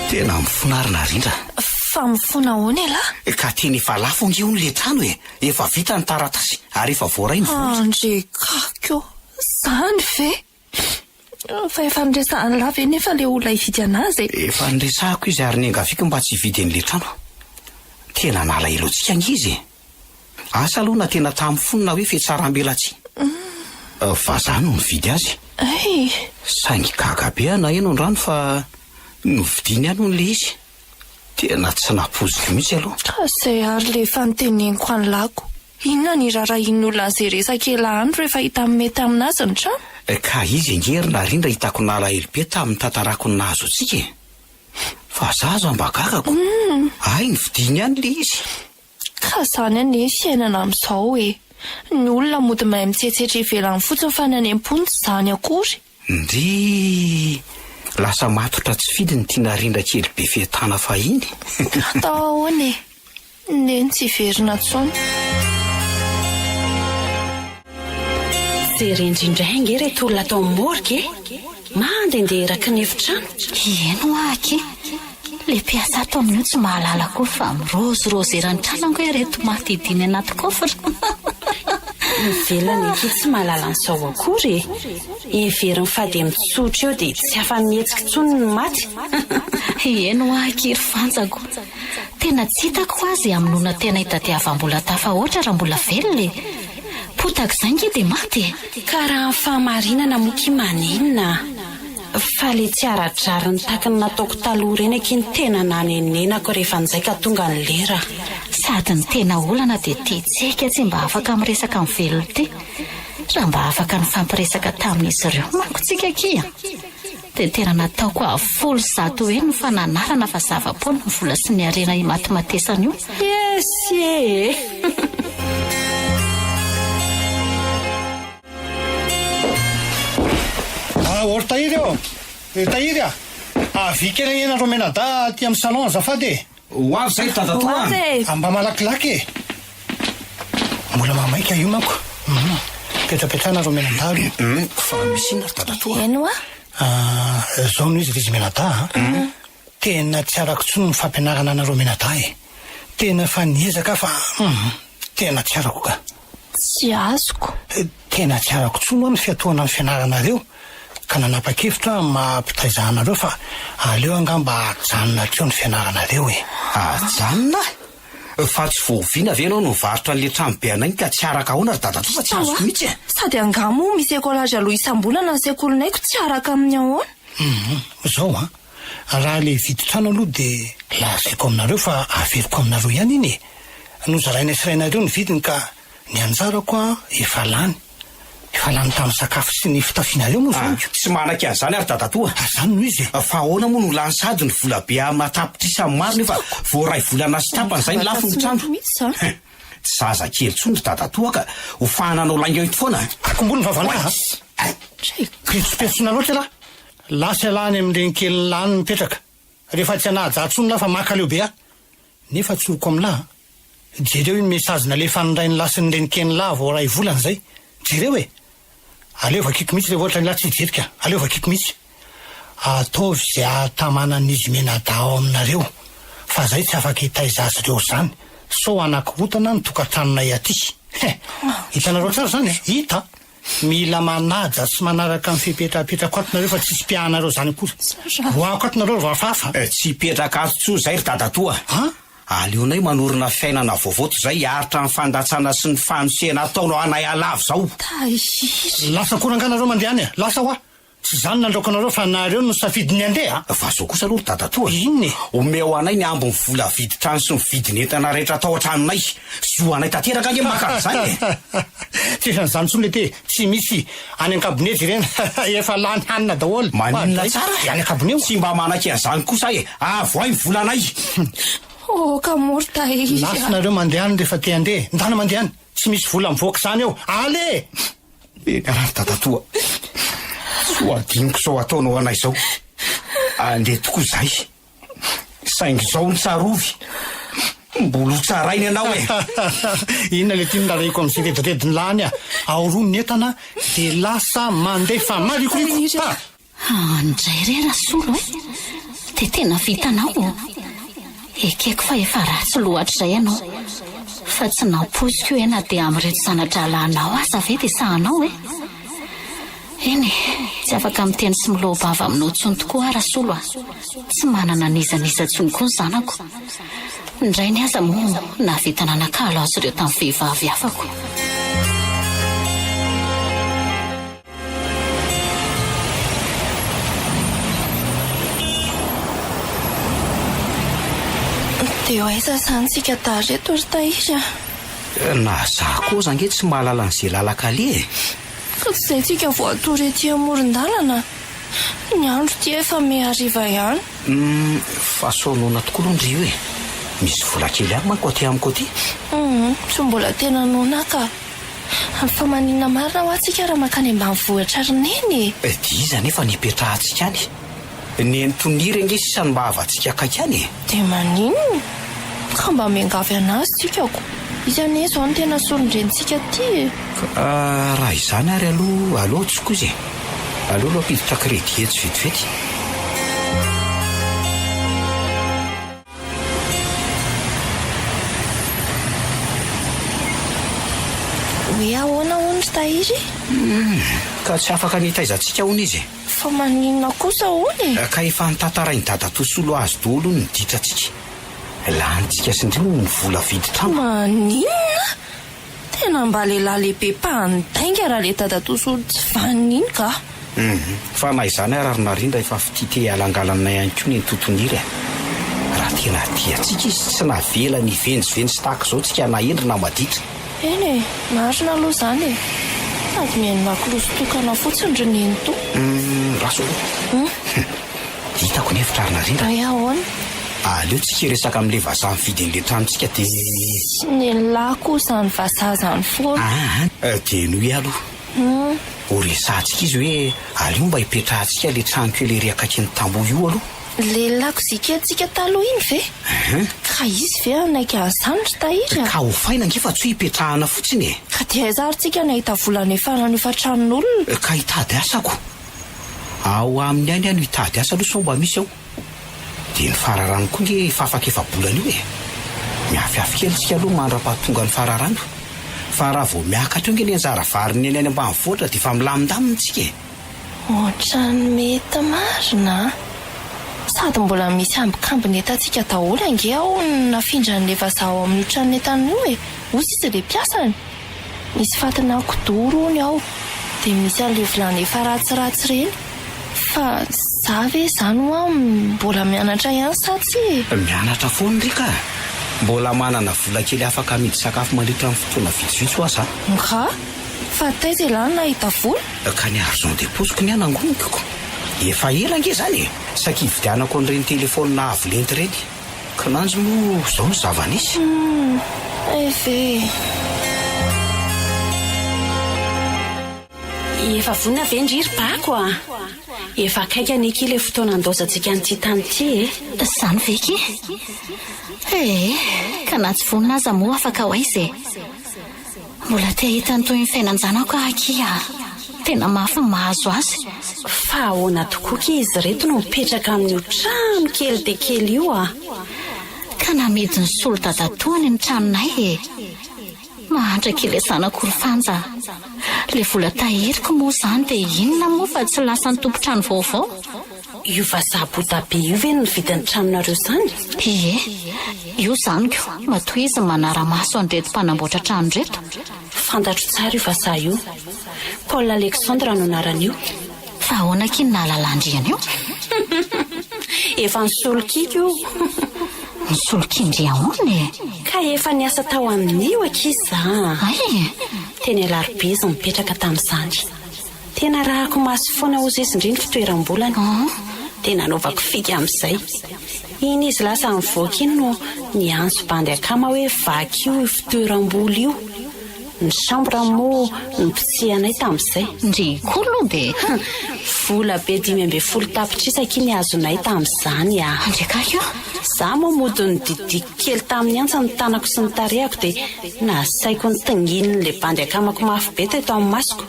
Tena mifona ary Narindra. Fa mifona ahoana elah? Ka tena efa lafo ange hono le trano e! Efa vita ny taratasy ary efa voaray ny vola. Andre kaky ô! Zany ve? Fa efa niresahan'lah ve nefa le olona hividy anazy e? Efa niresahako izy ary niangaviako mba tsy hividy an'le trano. Tena nalahelo antsika ange izy e! Asa aloha na tena tamin'ny fony na hoe fihatsarambelatsihy. Vazaha no nividy azy. Hay! Saingy gaga be aho naheno androany fa novidiany ihany hono ilay izy. Tena tsy nampoiziko mihitsy aloha. Ka izay ary ilay efa noteneniko an'lako. Inona no irarahian'ny olona an'izay resaka ela any rehefa hitany mety aminazy ny trano? Ka izy ange ry Narindra hitako nalahelo be tamin'ny tantarako ny nahazo antsika e! Fa za aza mba gagako. Hay novidiany ihany ilay izy. Ka zany anie ny fiainana amin'izao e! Ny olona mody mahay mitsetsetra ivelany fotsiny fa ny any am-pony tsy izany akory. Ndrii! Lasa matotra tsy fidiny ity narindra kely be fihetana fahiny. Atao ahoana e? Neny tsy hiverina intsony. Jerendry indray ange ireto olona ato amin'ny morgue e! Mandehandeha eraky ny efitrano. Eny hoa akia. Le mpiasa ato amin'io tsy mahalala akory fa mirôzirôzy eran'ny trano ange ireto maty hidiany anaty coffre. Ivelany akia tsy mahalala an'izao akory e! Heveriny fa dia mitsotra eo dia tsy afa-mihetsika intsony ny maty. Eny hoa akia ry fanjako. Tena tsy hitako hoa ze hamonoana tena hitadiavam-bola tafahoatra raha mbola velona e! Potaka izay nge dia maty e! Ka raha ny fahamarinana moa kia maninona? Fa le tsy ara-drariny taky ny nataoko taloha ireny akia no tena nanenenako rehefa njay ka tonga ny lera. Sady ny tena olana dia ty tsika tsy mba afaka miresaka amin'ny velona ity. Raha mba afaka nifampiresaka tamin'izy ireo manko tsika akia dia tena nataoko avo 110 heny ny fananarana fa zava-poana ny vola sy ny harena imatimatesana io. Yes ee! Ah, or Tahiry ô! Eh, Tahiry a! Avia kely anie nareo mianadahy aty amin'ny salon azafady e! Ho avy zay ry dadatoa Ho avy e! Ah, mba malakilaky e! Mbola mamaika io manko. Hum, petrapetraha nareo mianadahy aloha. Hum, fa misy inona ry dadatoa? Eny hoa. Ah, zao no izy ry izy mianadahy a! Tena tsy arako intsony ny fampianarana anareo mianadahy e! Tena efa niezaka aho fa hum, tena tsy arako ka! Tsy azoko. Tena tsy arako intsony hoa ny fiatohana ny fianaranareo ka nanapa-kevitra aho maha mpitaiza anareo fa aleo angamba ajanona hatreo ny fianaranareo e! Ajanona? Fa tsy vao oviana ve ianao no nivarotra an'ilay trano be anay iny ka tsy araka ahoana ry dadatoa fa tsy azoko mihitsy e! Sady angaha moa misy écolage aloha isam-bolana ny sekolinay ko tsy araka amin'ny ahoana? Hum, zao an! Raha ilay hividy trano aloha dia lazaiko aminareo fa averiko aminareo ihany iny e! Nozarainay sy rainareo ny vidiny ka ny anjarako an efa lany. Efa lany tamin'ny sakafo sy ny fitafianareo moa izany ko. Tsy manaiky an'izany ary dadatoa. Ary izany no izy e! Fa ahoana moa no lany sady ny vola be aman-tapitrisany maro nefa vao iray volana sy tapany izay ny lafon'ny trano? Hein! Tsy zaza kely intsony ry dadatoa ka ho fahananao lainga eto foana a! Akombony ny vavanà a! Petsopetsona loatra ialahy! Lasa ialahy any amin'ireny kelin'lah any mipetraka. Rehefa tsy hanaja ahy tsony lah fa mankaleo be ahy. Nefa tsoriko amin'lah an. Jereo iny message nalefan'ny rain'lah sy ny reniken'lah vao iray volana izay. Jereo e! Aleo vakiko mihitsy rehefa ohatran'lah tsy hijery ka. Aleo vakiko mihitsy. Ataovy izay ahatamanan'izy mianadahy ao aminareo fa zay tsy afaka hitaiza azy ireo zany sao hanakorontana ny tokantranonay aty. He! Hitanareo tsara zany e! Hita! Mila manaja sy manaraka ny fepetra apetrako ato nareo fa tsisy mpiahanareo zany akory. Roahako ato nareo ry vafafa a! Tsy hipetraka ato tsony zay ry dadatoa a! Aleonay manorina fiainana vaovao toy izay hiaritra ny fandatsana sy ny fanosehana ataonao anay halava izao. Tahiry. Lasa koa rangahy nareo mandeha any a! Lasa hoa! Tsy izany nandraoko anareo fa nareo no nisafidy ny handeha a! Fa zao kosa aloha ry dadatoa e! Inona e? Omeo anay ny ambin'ny vola vidin-trano sy ny vidin'entana rehetra tao an-tranonay. Zo anay tanteraka ange ny maka an'izany e! Tsy misy an'izany intsony lety e! Tsy misy! Any an-kabone jerena! Efa lany hanina daholo! Maninona tsara? Any an-kabone o! Tsy mba manaiky an'izany kosa aho e! Avoahy ny volanay! Oh, ka moa ry Tahiry a! Lasa nareo mandeha any rehefa te handeha e! Ndana mandeha any! Tsy misy vola mivoaka izany eo! Allez! Eny ary dadatoa, tsy ho adinoko izao ataonao anay izao. Andeha tokoa izahay. Saingy izao no tsarovy, mbola ho tsaraina ianao e! Inona ilay tian'ny rarehiko amin'izay rediredin'ny lany a! Aoroa ny entana dia lasa mandefa marikoriko! Ha! Any indray re Rasolo e! Dia tena vitanao ô! Ekeko fa efa ratsy loha hatrizay ianao, fa tsy nampoiziko hoe na dia amin'ireto zana-drahalahinao aza ve dia sahanao e! Eny e, tsy afaka miteny sy miloa-bava aminao intsony tokoa aho Rasolo a! Tsy manana an'iza n'iza intsony koa ny zanako. Ny rainy aza moa nahavita nanakalo azy ireo tamin'ny vehivavy hafako. Dia ho aiza izany tsika dahy ireto ry Tahiry a? Na za koa aza ange tsy mahalala an'izay lalan-kaleha e! Ka tsy izay tsika vao hatory ety amoron-dalana? Ny andro ity efa miha hariva ihany. Humm, fa sao noana tokoa aloha ndry io e! Misy vola kely ihany manko aty amiko aty. Humm, tsy mbola tena noana aho ka. Fa maninona marina hoa tsika raha mankany ambanivohitra ry Neny e? Dia iza anefa no hipetrahantsika any? Nenitoa Niry ange sisa no mba havantsika akaiky any e! Dia maninona? Ka mba miangavy an'azy tsika ko! Izy anie izao no tena solon-drenintsika aty e! Ka raha izany ary aloha aleo antsoiko izy e! Aleo aloha hampiditra crédit etsy vetivety. Hoe ahoana hono ry Tahiry? Humm, ka tsy afaka ny hitaiza antsika hono izy e. Fa maninona kosa hono e? Ka efa notantarain'i dadatoa Solo azy daholo hono ny ditrantsika. Lanintsika sy ndry hono ny vola vidin-trano. Maninona? Tena mba lehilahy lehibe mpandainga raha le dadatoa Solo tsy vanona iny ka. Humm, fa na izany ara ry Narindra efa fitia te hialangalana ihany koa ny Totoniry a! Raha tena tia antsika izy tsy navelany hivenjivenjy tahaka izao tsika na hendry na maditra. Eny e, marina aloha izany e! Sady mihaino lakolosy tokana fotsiny ry Nenitoa. Humm, raso aloha. Humm, hitako ny hevitra ry Narindra. Hoe ahoana? Aleo tsika hiresaka amin'ilay vazaha mividy an'ilay tranontsika dia. Sy nelah koa izany vazaha izany foana. Aa, dia henoy aloha. Humm. Ho resahantsika izy hoe aleo mba hipetrahantsika ilay trano kely ery akaikin'ny tamboho io aloha. Ilay lakozia kelintsika taloha iny ve? Hum. Ka izy ve hanaiky an'izany ry Tahiry a? Ka hofaina ange fa tsy hoe hipetrahana fotsiny e. Ka dia aiza ary tsika no hahita vola hanefana ny hofan-tranon'olona? Ka hitady asa ko. Ao aminy ihany aho no hitady asa aloha sao mba misy ao. Dia ny fararano koa nge efa afaka efa-bolana io e! Miafiafy kely tsika aloha mandra-pahatonga ny fararano. Fa raha vao miakatra eo nge ny anjara varin'ny eny any ambanivohitra dia efa milamindamina tsika e! Ohatran'ny mety marina an! Sady mbola misy ambikambin'entantsika daholo ange ao no nafindran'ilay vazaha ao amin'io tranon'entana io e! Hoy sisa ilay mpiasany. Misy fatina kidoro hono ao, dia misy an'ilay vilany efa ratsiratsy ireny. Fa za ve izany hoa mbola mianatra ihany sa tsia e? Mianatra foana ry ka! Mbola manana vola kely afaka amidy sakafo mandritra ny fotoana vitsivitsy hoa za. Nga? Fa taiza ialahy no nahita vola? Ka ny argent de poche-ko ny ahy nangoniko ko! Efa ela ange izany e! Saika hividianako an'ireny telefaonina avo lenta ireny. Kinanjo moa izao no zava-nisy. Humm, hay ve e! Efa vonona ve ndry ry Bako a? Efa akaiky anie akia ilay fotoana handaozantsika an'ity tany ity e! Izany ve akia? Ee, ka na tsy vonona aza moa afaka ho aiza e! Mbola te hahita ny tohin'ny fiainan-janako aho akia a! Tena mafy ny mahazo azy. Fa ahoana tokoa akia izy ireto no mipetraka amin'io trano kely dia kely io a? Ka namidin'i Solo dadatoany ny tranonay e! Mahantra kely ilay zanako ry Fanja a! Ilay vola tahiriko moa izany dia inona moa fa tsy lasan'ny tompon-trano vaovao? Io vazaha bodabe io ve no nividy ny tranonareo izany? Ie, io izany ko, matoa izy manara-maso an'ireto mpanamboatra trano ireto. Fantatro tsara io vazaha io. Paul Alexandre no anaran'io. Fa ahoana akia ny nahalalan-dry an'io? Efa nisolokiako io. Nisolokian-dry ahoana e? Ka efa niasa tao amin'io akia za. Hay e! Teny Alarobia izy nipetraka tamin'izany. Tena arahako maso foana hozy izy ndry ny fitoeram-bolany. Dia nanaovako fika amin'izay. Iny izy lasa nivoaka iny no niantso bandy akama hoe vakio io fitoeram-bola io. Ny chambre moa nopitsihanay tamin'izay. Ndry koa aloha dia. Vola be 15 tapitrisa akia ny azonay tamin'izany ah. Andriakaiky o! Za moa mody nodidiko kely tamin'ny antsy ny tanako sy ny tarehako dia nasaiko notinginin'ilay bandy akamako mafy be teto amin'ny masoko.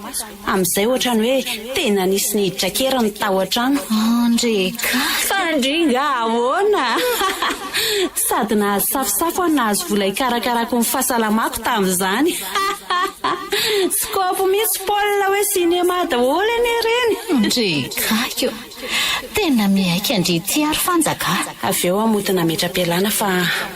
Amin'izay ohatrany hoe tena nisy niditra an-keriny tao an-trano. Andriaka! Fa ndry nga ahoana? Sady nahazo safosafo aho no nahazo vola hikarakarako ny fahasalamako tamin'izany. Tsy kôpy mihitsy Paul hoe cinéma daholo anie ireny. Ndry o! Tena miaiky an-dry ity ary Fanja ka! Avy eo aho mody nametra-pialana fa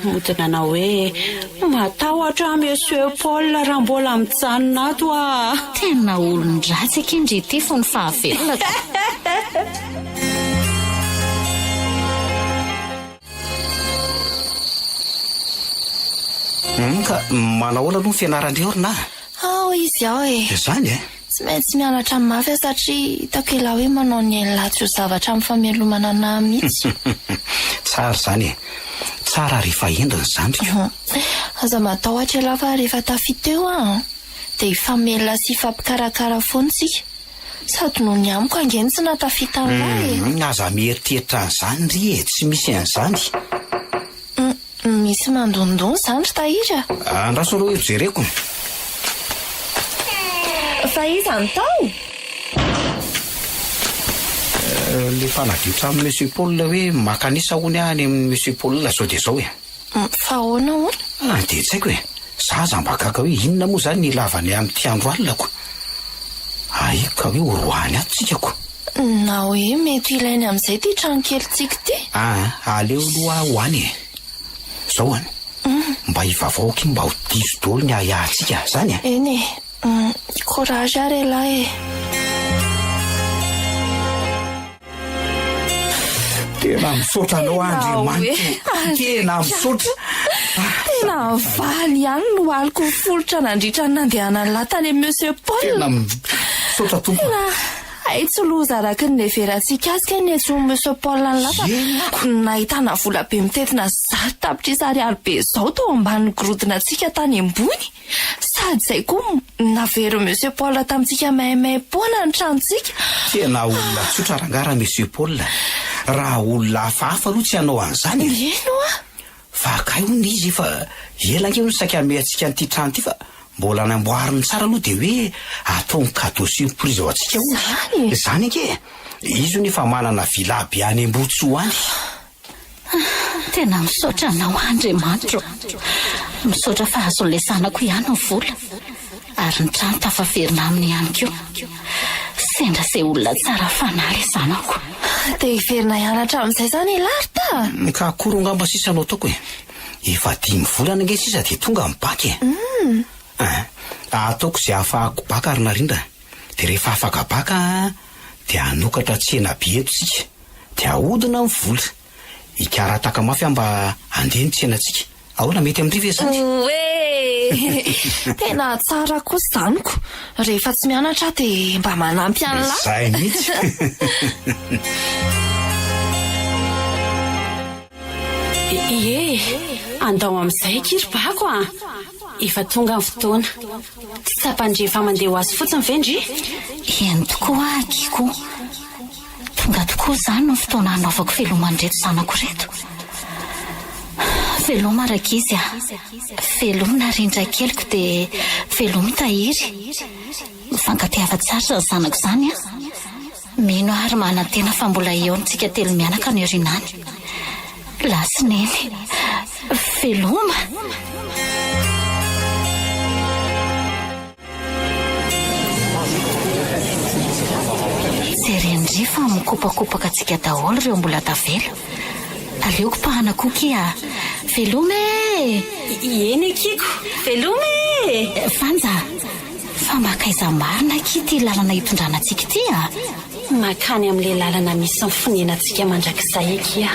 mody nanao hoe, Matahotra aho Monsieur Paul raha mbola mijanona ato ah! Tena olon-dratsy akia ndry ity fony fahavelona ka! Hum, ka manao ahoana aloha ny fianaran-dry Orna a? Ao izy ao e! Izany e? Tsy maintsy mianatra mafy aho satria hitako elah hoe manao ny ainy lahy tsy ho zavatra amin'ny famelomana anah mihitsy. Tsara izany e! Tsara rehefa hendry ny zandriko. Aza matahotra elah fa rehefa tafita eo aho an, dia hifamelona sy hifampikarakara foana isika. Sady noho ny amiko ange no tsy nahatafita an'lah e! Humm, aza mieritreritra an'izany ry e, tsy misy an'izany. Humm, misy mandondona izany ry Tahiry a! Andraso aloha io jereko. Fa iza no tao? Le mpanadio tranon'i Monsieur Paul hoe makanisa hono aho any amin'i Monsieur Paul zao dia zao e. Fa ahoana hono? Ah, dia tsy haiko e. Za aza mba gaga hoe inona moa izany ny ilavany amin'ity andro alina ko. Ahiko ka hoe horoahany ato tsika ko. Na hoe mety ho ilainy amin'izay ity trano kelintsika ity. Ah, aleo aloha aho ho any e. Zao an, mba hivavao aky mba ho diso daholo ny ahiahintsika, zany e? Eny e. Courage ary elah e. Tena misaotra anao Andriamanitra. Tena misaotra. Tena valy ihany no aliko niforitra nandritra ny nandehanan'ny lahy tany amin'i Monsieur Paul. Tena misaotra Tompo. Tena hay tsy loza araka ny niheverantsika azy kay ny niantsoan'i Monsieur Paul ny lahy fa nahitana vola be mitentina 100 tapitrisa ariary be izao tao ambanin'ny gorodonantsika tany ambony. Sady izay koa naverin'i Monsieur Paul tamintsika maimaim-poana ny tranontsika. Tena olona tsotra rangahy ra Monsieur Paul. Raha olona hafahafa aloha tsy hanao an'izany e. Eny oa. Fa kay hono izy efa ela ange hono saika hamehy antsika an'ity trano ity fa mbola namboariny tsara aloha dia hoe ataony cadeau surprise ho antsika hono. Izany e? Izany ange e. Izy hono efa manana villa be any Ambohitsoa any. Tena misaotra anao Andriamanitra ô. Misaotra fa azon'ilay zanako ihany ny vola. Ary ny trano tafaverina aminy ihany koa. Sendra izay olona tsara fanahy ilay zanako. Dia hiverina hianatra amin'izay izany i Larta? Ka akory angamba sisa no ataoko e. Efa dimy volana ange sisa dia tonga ny bac e. An, ataoko izay ahafahako bac ry Narindra. Dia rehefa afaka bac dia hanokatra tsena be eto isika. Dia ahodina ny vola. Hikarataka mafy aho mba handeha ny tsenantsika. Ahoana, mety amin-dry ve izany? Oe! Tena tsara kosa izany ko! Rehefa tsy mianatra aho dia mba manampy an'lah. Izay mihitsy! Ie, andao amin'izay akia ry Bako a! Efa tonga ny fotoana. Tsy tsapan-dry efa mandeha ho azy fotsiny ve ndry? Eny tokoa akia ko. Tonga tokoa izany ny fotoana hanaovako veloma an'ireto zanako ireto. Veloma rankizy a! Veloma Narindrakeliko dia veloma Tahiry. Mifankatiava tsara izany zanako izany an! Mino aho ary manantena fa mbola hihaona tsika telo mianaka any aoriana any. Lasa Neny. Veloma! Jeren-dry fa mikopakopaka antsika daholo ireo mbola tavela. Aleoko pahana koa kia. Veloma e! Eny ekiko. Veloma e! Vanja, fa makaiza marina akia ity lalana hitondrana antsika ity a? Makany amin'ilay lalana misy ny fonenantsika mandrakizay akia.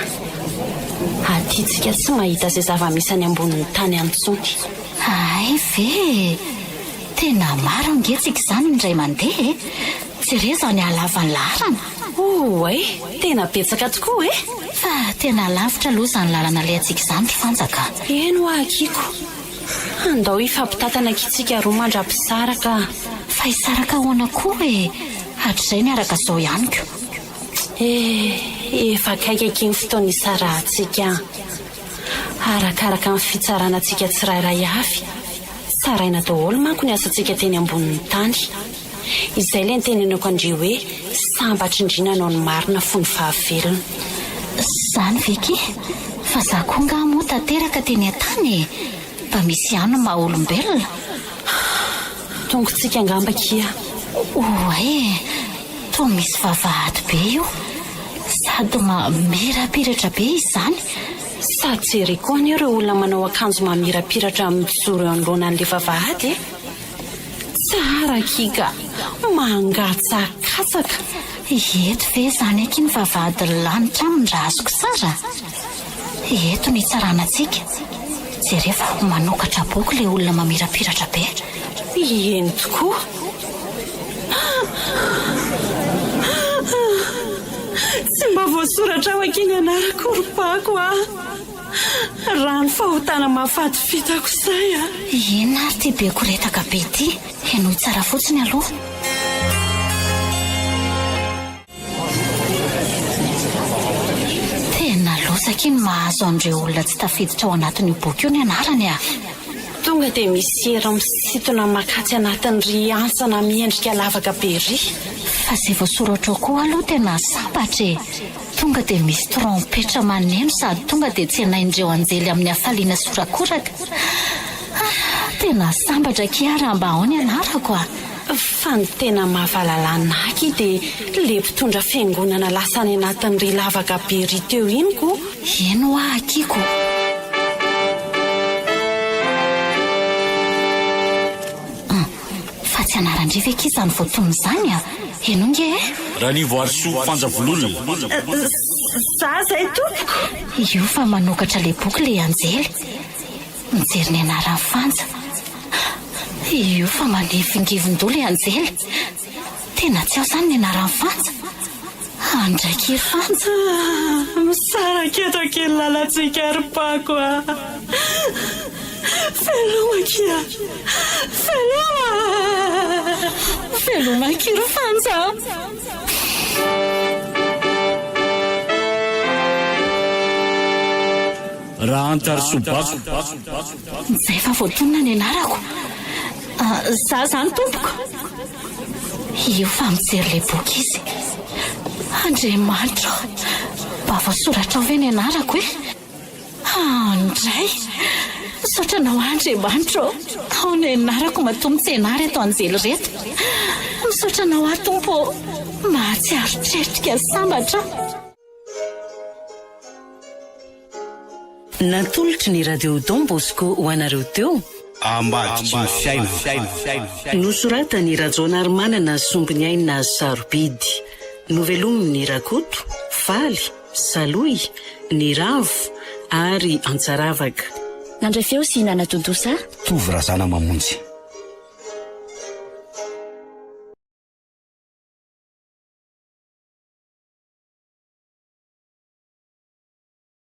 Aty tsika tsy mahita izay zava-misy any ambonin'ny tany any intsony. Hay ve e! Tena maro ange tsika izany indray mandeha e! Jereo izany halavan'ny laharana. Oay! Tena betsaka tokoa e! Fa tena lavitra aloha izany lalana alehantsika izany ry Fanja ka! Eny hoa akiko. Andao hifampitantana akia tsika roa mandra-pisaraka a! Fa hisaraka ahoana koa e! Hatrizay niaraka izao ihany ko! Eh! Efa akaiky akia ny fotoana hisarahantsika a! Arakaraka ny fitsarana antsika tsirairay avy. Tsaraina daholo manko ny asantsika teny ambonin'ny tany. Izay ilay nitenenako an-dry hoe sambatra indry nanao ny marina fony fahavelony. Zany ve ki? Fa za koa nga moa tanteraka teny an-tany e! Mba misy ihany ny maha olombelona. Tongotsika angamba kia. Oay e! Toa misy vavahady be io. Sady mamirapiratra be izy izany. Sady jereko koa anie ireo olona manao akanjo mamirapiratra mijoro eo anoloana an'ilay vavahady e! Tsara akia ka! Mangatsakatsaka! Eto ve izany akia ny vavahadin'ny lanitra aminy raha azoko tsara? Eto no hitsarana antsika. Jereo fa manokatra boky ilay olona mamirapiratra be. Eny tokoa. Tsy mba voasoratra ao akia ny anarako ry Pako a! Raha ny fahotana mahafaty vitako izay a! Inona ary ity be koretaka be ity? Henoy tsara fotsiny aloha. Tena loza akia ny mahazo an'ireo olona tsy tafiditra ao anatin'io boky io ny anarany a! Tonga dia misy hery misintona makatsy anatin'ry hantsana miendrika lavaka be ry. Fa izay voasoratra ao koa aloha tena sambatra e! Tonga dia misy trompetra maneno sady tonga dia tsenain'ireo anjely amin'ny hafaliana sy horakoraka. Ah! Tena sambatra akia raha mba ao ny anarako a! Fa ny tena mahavalalanina aky dia le mpitondra fiangonana lasa any anatin'ry lavaka be ry teo iny ko. Eny hoa akia ko. Hum, fa tsy anaran-dry ve akia izany voatonona izany a? Henoy nge e! Ranivoarisoa Fanjavololona. Za zay tompoko. Io fa manokatra le boky le anjely. Mijery ny anaran'i Fanja. Io fa manivingivin-doha ilay anjely. Tena tsy ao izany ny anaran'i Fanja. Andraiky i Fanja. Misaraka eto akia ny lalantsika ry Pako a! Veloma akia! Veloma! Veloma akia ry Fanja a! Rahantarisobako. Izay fa voatonona ny anarako. Za izany tompoko. Io fa mijery ilay boky izy. Andriamanitra ô! Mba voasoratra ao ve ny anarako e? Andray! Misaotra anao Andriamanitra ô! Ao ny anarako matoa mitsena ahy ireto anjely ireto. Misaotra anao aho Tompo ô! Mahatsiaro tretrika sambatra aho. Natolotry ny Radio Don Bosco ho anareo teo. Ambadiky ny fiainana. Nosoratan'i Rajaonarimanana Sombiniaina Sarobidy. Novelomin'i Rakoto, Faly, Salohy, Niravo ary Antsaravaka. Nandray feo sy nanatontosa. Tovo Razanamamonjy.